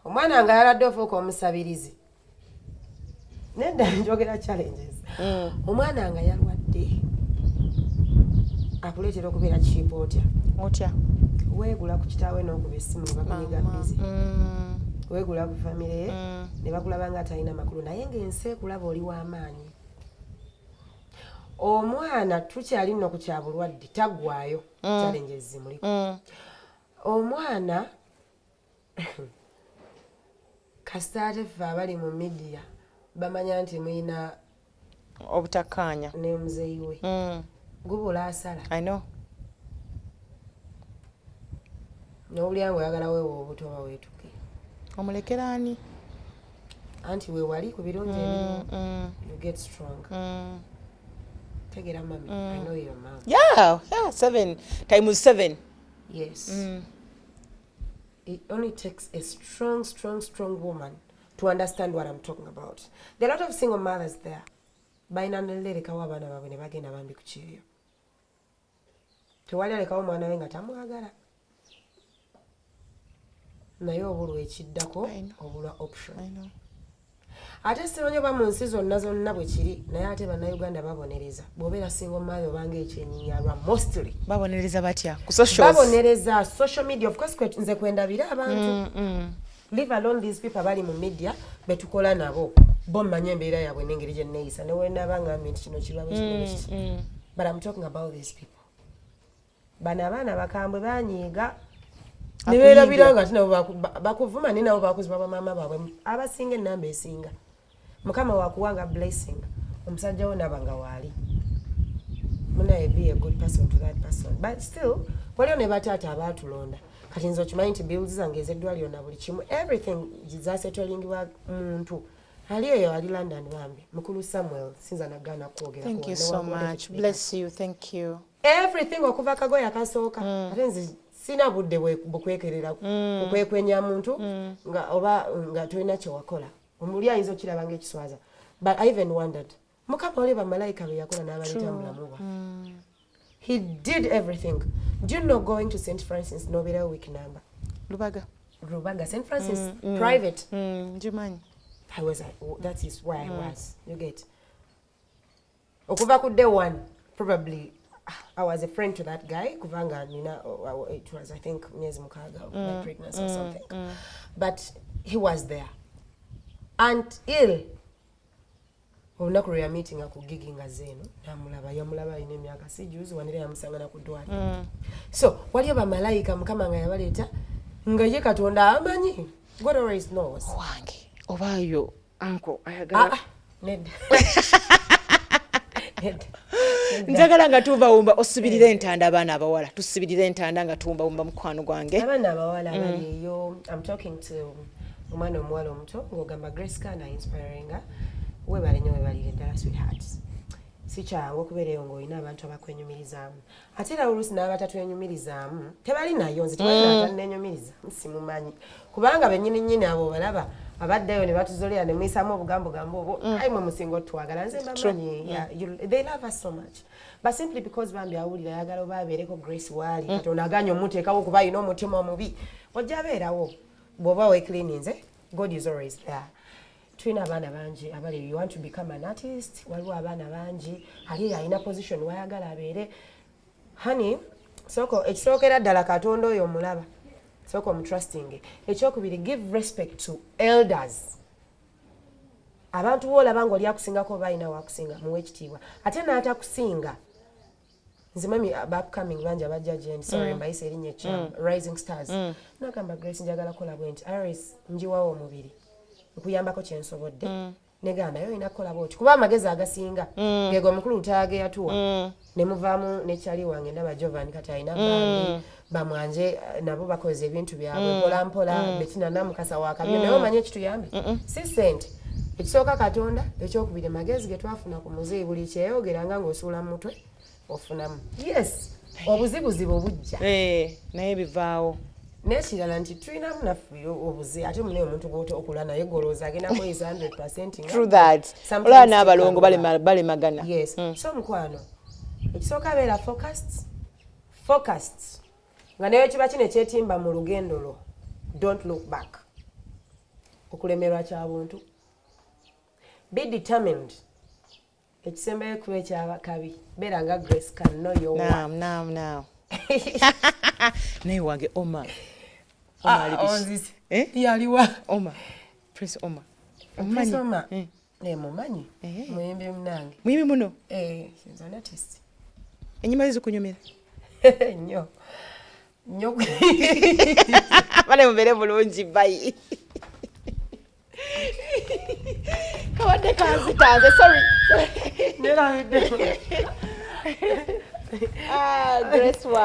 B: Omwana nga yaladde, ofuuka omusabirizi. Nedda, njogera challenges. Omwana nga yalwadde akuleetera okubeera cheap. Otya?
A: Otya?
B: Weegula ku kitaawe n'okuba essimu ne bakunyiga busy. Weegula ku family ye ne bakulaba nga atalina makulu, naye ng'ensi ekulaba oli w'amaanyi. Omwana tukyali nno ku kyabulwadde, taggwayo challenges zimuliko. Omwana kasita ate ffe abali mu media bamanya nti muyina
A: obutakkaanya
B: ne muzeeyi we, gubula asala.
A: I know.
B: Nowulira nga oyagala weewa obuto oba weetuke.
A: Omulekeraani.
B: Anti weewali ku birungi ebiriwo, you get strong. Tegera mami, I know your mom.
A: Yeah, seven times seven.
B: Yes. It only takes a strong, strong, strong woman to understand what I'm talking about. There are a lot of single mothers there balina nelerekawo abaana baabwe ne bagenda bambi ku kyeyo. Tewali alekawo omwana we nga tamwagala, naye obulwa ekiddako.
A: I know.
B: Obulwa option.
A: I know.
B: Ate simanyi oba mu nsi zonna zonna bwe kiri, naye ate Bannayuganda babonereza bw'obeera single mother obanga ekyenyinyalwa mostly.
A: Babonereza batya? Ku socials?
B: Babonereza social media, of course. Nze kwendabira abantu, leave alone these people abali mu media betukola nabo, bo mmanyi embeera yaabwe n'engeri gye neeyisa newenaba ngambye nti kino kirwa bwe kino bwe kiti, but I'm talking about these people. Bano abaana bakambwe, banyiiga ne beerabira nga ate nabo bakuvuma, naye nabo bakuzibwa bamaama baabwe abasinga. Enamba esinga Mukama wakuwanga blessing, omusajja wo naba nga waali munaye, be a good person to that person. But still waliwo ne bataata abaatulonda. Kati nze okimanyi nti bills zange ez'eddwaliro na buli kimu, everything, zasetolingibwa muntu ali eyo, ali London, bambi mukulu Samuel, sinza nagaana kwogera.
A: Thank you so much, bless you, thank you.
B: Everything okuva kagoye akasooka. Ate nze sina budde bukwekerera kukwekwenya muntu nga oba nga tolina kyewakola. Omuli ayinza okiraba nga ekiswaza, but I even wondered, Mukama oli bamalayika be yakola n'abaleeta mu bulamu bwaffe. He did everything. Do you know going to St Francis nobeerawo week number?
A: Lubaga?
B: Rubaga St Francis private.
A: Ngimanyi.
B: I was, that is where I was. You get? Okuva ku day one, probably I was a friend to that guy kubanga nina, it was, I think, myezi 6 of my pregnancy or something. But he was there. Until olunaku lwe yameetinga ku gigi nga zeeno namulaba, yamulaba alina emyaka si juzi wanera yamusanga na ku ddwaliro. So waliyo bamalayika Mukama nga yabaleeta nga ye Katonda amanyi. God always knows.
A: Wange obaayo anko ayagala.
B: Ah, ah, nedda. Nedda.
A: Njagala nga tuwumbawumba osibirire entanda abaana abawala, tusibirire entanda nga tuwumbawumba mukwano gwange.
B: Abaana abawala abali eyo, I'm talking to omwana omuwala omuto ng'ogamba Grace Kana inspiringa, webale nnyo, webalire ddala sweetheart. Si kyangu okubeera eyo ng'olina abantu abakwenyumirizaamu, ate era oluusi n'abatatwenyumirizaamu tebali nayo. Nze tewali natannenyumirizaamu, simumanyi, kubanga bennyini nnyini abo balaba abaddeyo ne batuzolera ne muyisamu obugambogambo obwo. Ayi mwe musinga otwagala, nze mbamanyi. Yeah, they love us so much, but simply because bambi awulira ayagala oba abeereko Grace waali, Katonda aganye omuteekawo kuba alina omutima omubi. Ojja abeerawo bw'oba weecleaninze. God is always there. Tulina abaana bangi abali, you want to become an artist, waliwo abaana bangi ali eyo alina position wayagala abeere. Honey, sooka ekisookera ddala Katonda oyo omulaba, sooka omutrusting. Ekyokubiri, give respect to elders. Abantu boolaba nga oli akusingako oba alina wakusinga, muwe ekitiibwa, ate n'atakusinga. Nze mami, upcoming bangi abajja gyendi, sorry, mbayise erinnya ekyamu, rising stars, nagamba Grace njagala kukola bwe nti, iris njiwawo omubiri nkuyambako kyensobodde, negamba naye olina kukola bwoti, kuba amagezi agasinga gego omukulu Lutaaya yatuwa ne muvaamu nekyali wange. Ndaba Jovan kati alina bandi bamwanje, nabo bakoze ebintu byabwe mpola mpola. Betina Namukasa wakabyo, naye omanye ekituyambe si sente. Ekisooka Katonda, ekyokubiri magezi ge twafuna ku muzeeyi. Buli kyeyogeranga ng'osuula mu mutwe ofunamu. Yes, obuzibuzibu bujja.
A: Eh, naye bivaawo.
B: N'ekirala nti tulinamu naffe obuze, ate munaye omuntu gwota okula naye golowooza agenda kweyisa 100.
A: True that.
B: Sometimes
A: olaba n'abalongo
B: kikaluba.
A: Balemagana.
B: Yes. So mukwano, ekisooka beera focused, focused, nga naye kiba kino ekyetimba mu lugendo lwo. Don't look back. Okulemerwa kya buntu. Be determined. Ekisembayo kuba ekyabakabi, beera nga Grace can know your worth.
A: Naam, naam, naam. Naye wange Oma. Oma ali
B: Ah,
A: biki?
B: onzise.
A: Eh?
B: Yaliwa?
A: Oma, Prince Oma.
B: Prince
A: Omumanyi?
B: Oma.
A: Eh.
B: Eh, mumanyi.
A: Eh.
B: Muyimbi munange.
A: Muyimbi muno.
B: Eh, he's an artist.
A: Enyimba ze zikunyumira?
B: Nnyo nnyo.
A: Bale, mubeere bulungi, bye. Kabadde kanzitanze, sorry.
B: Nerabidde.
A: Ah, Grace wa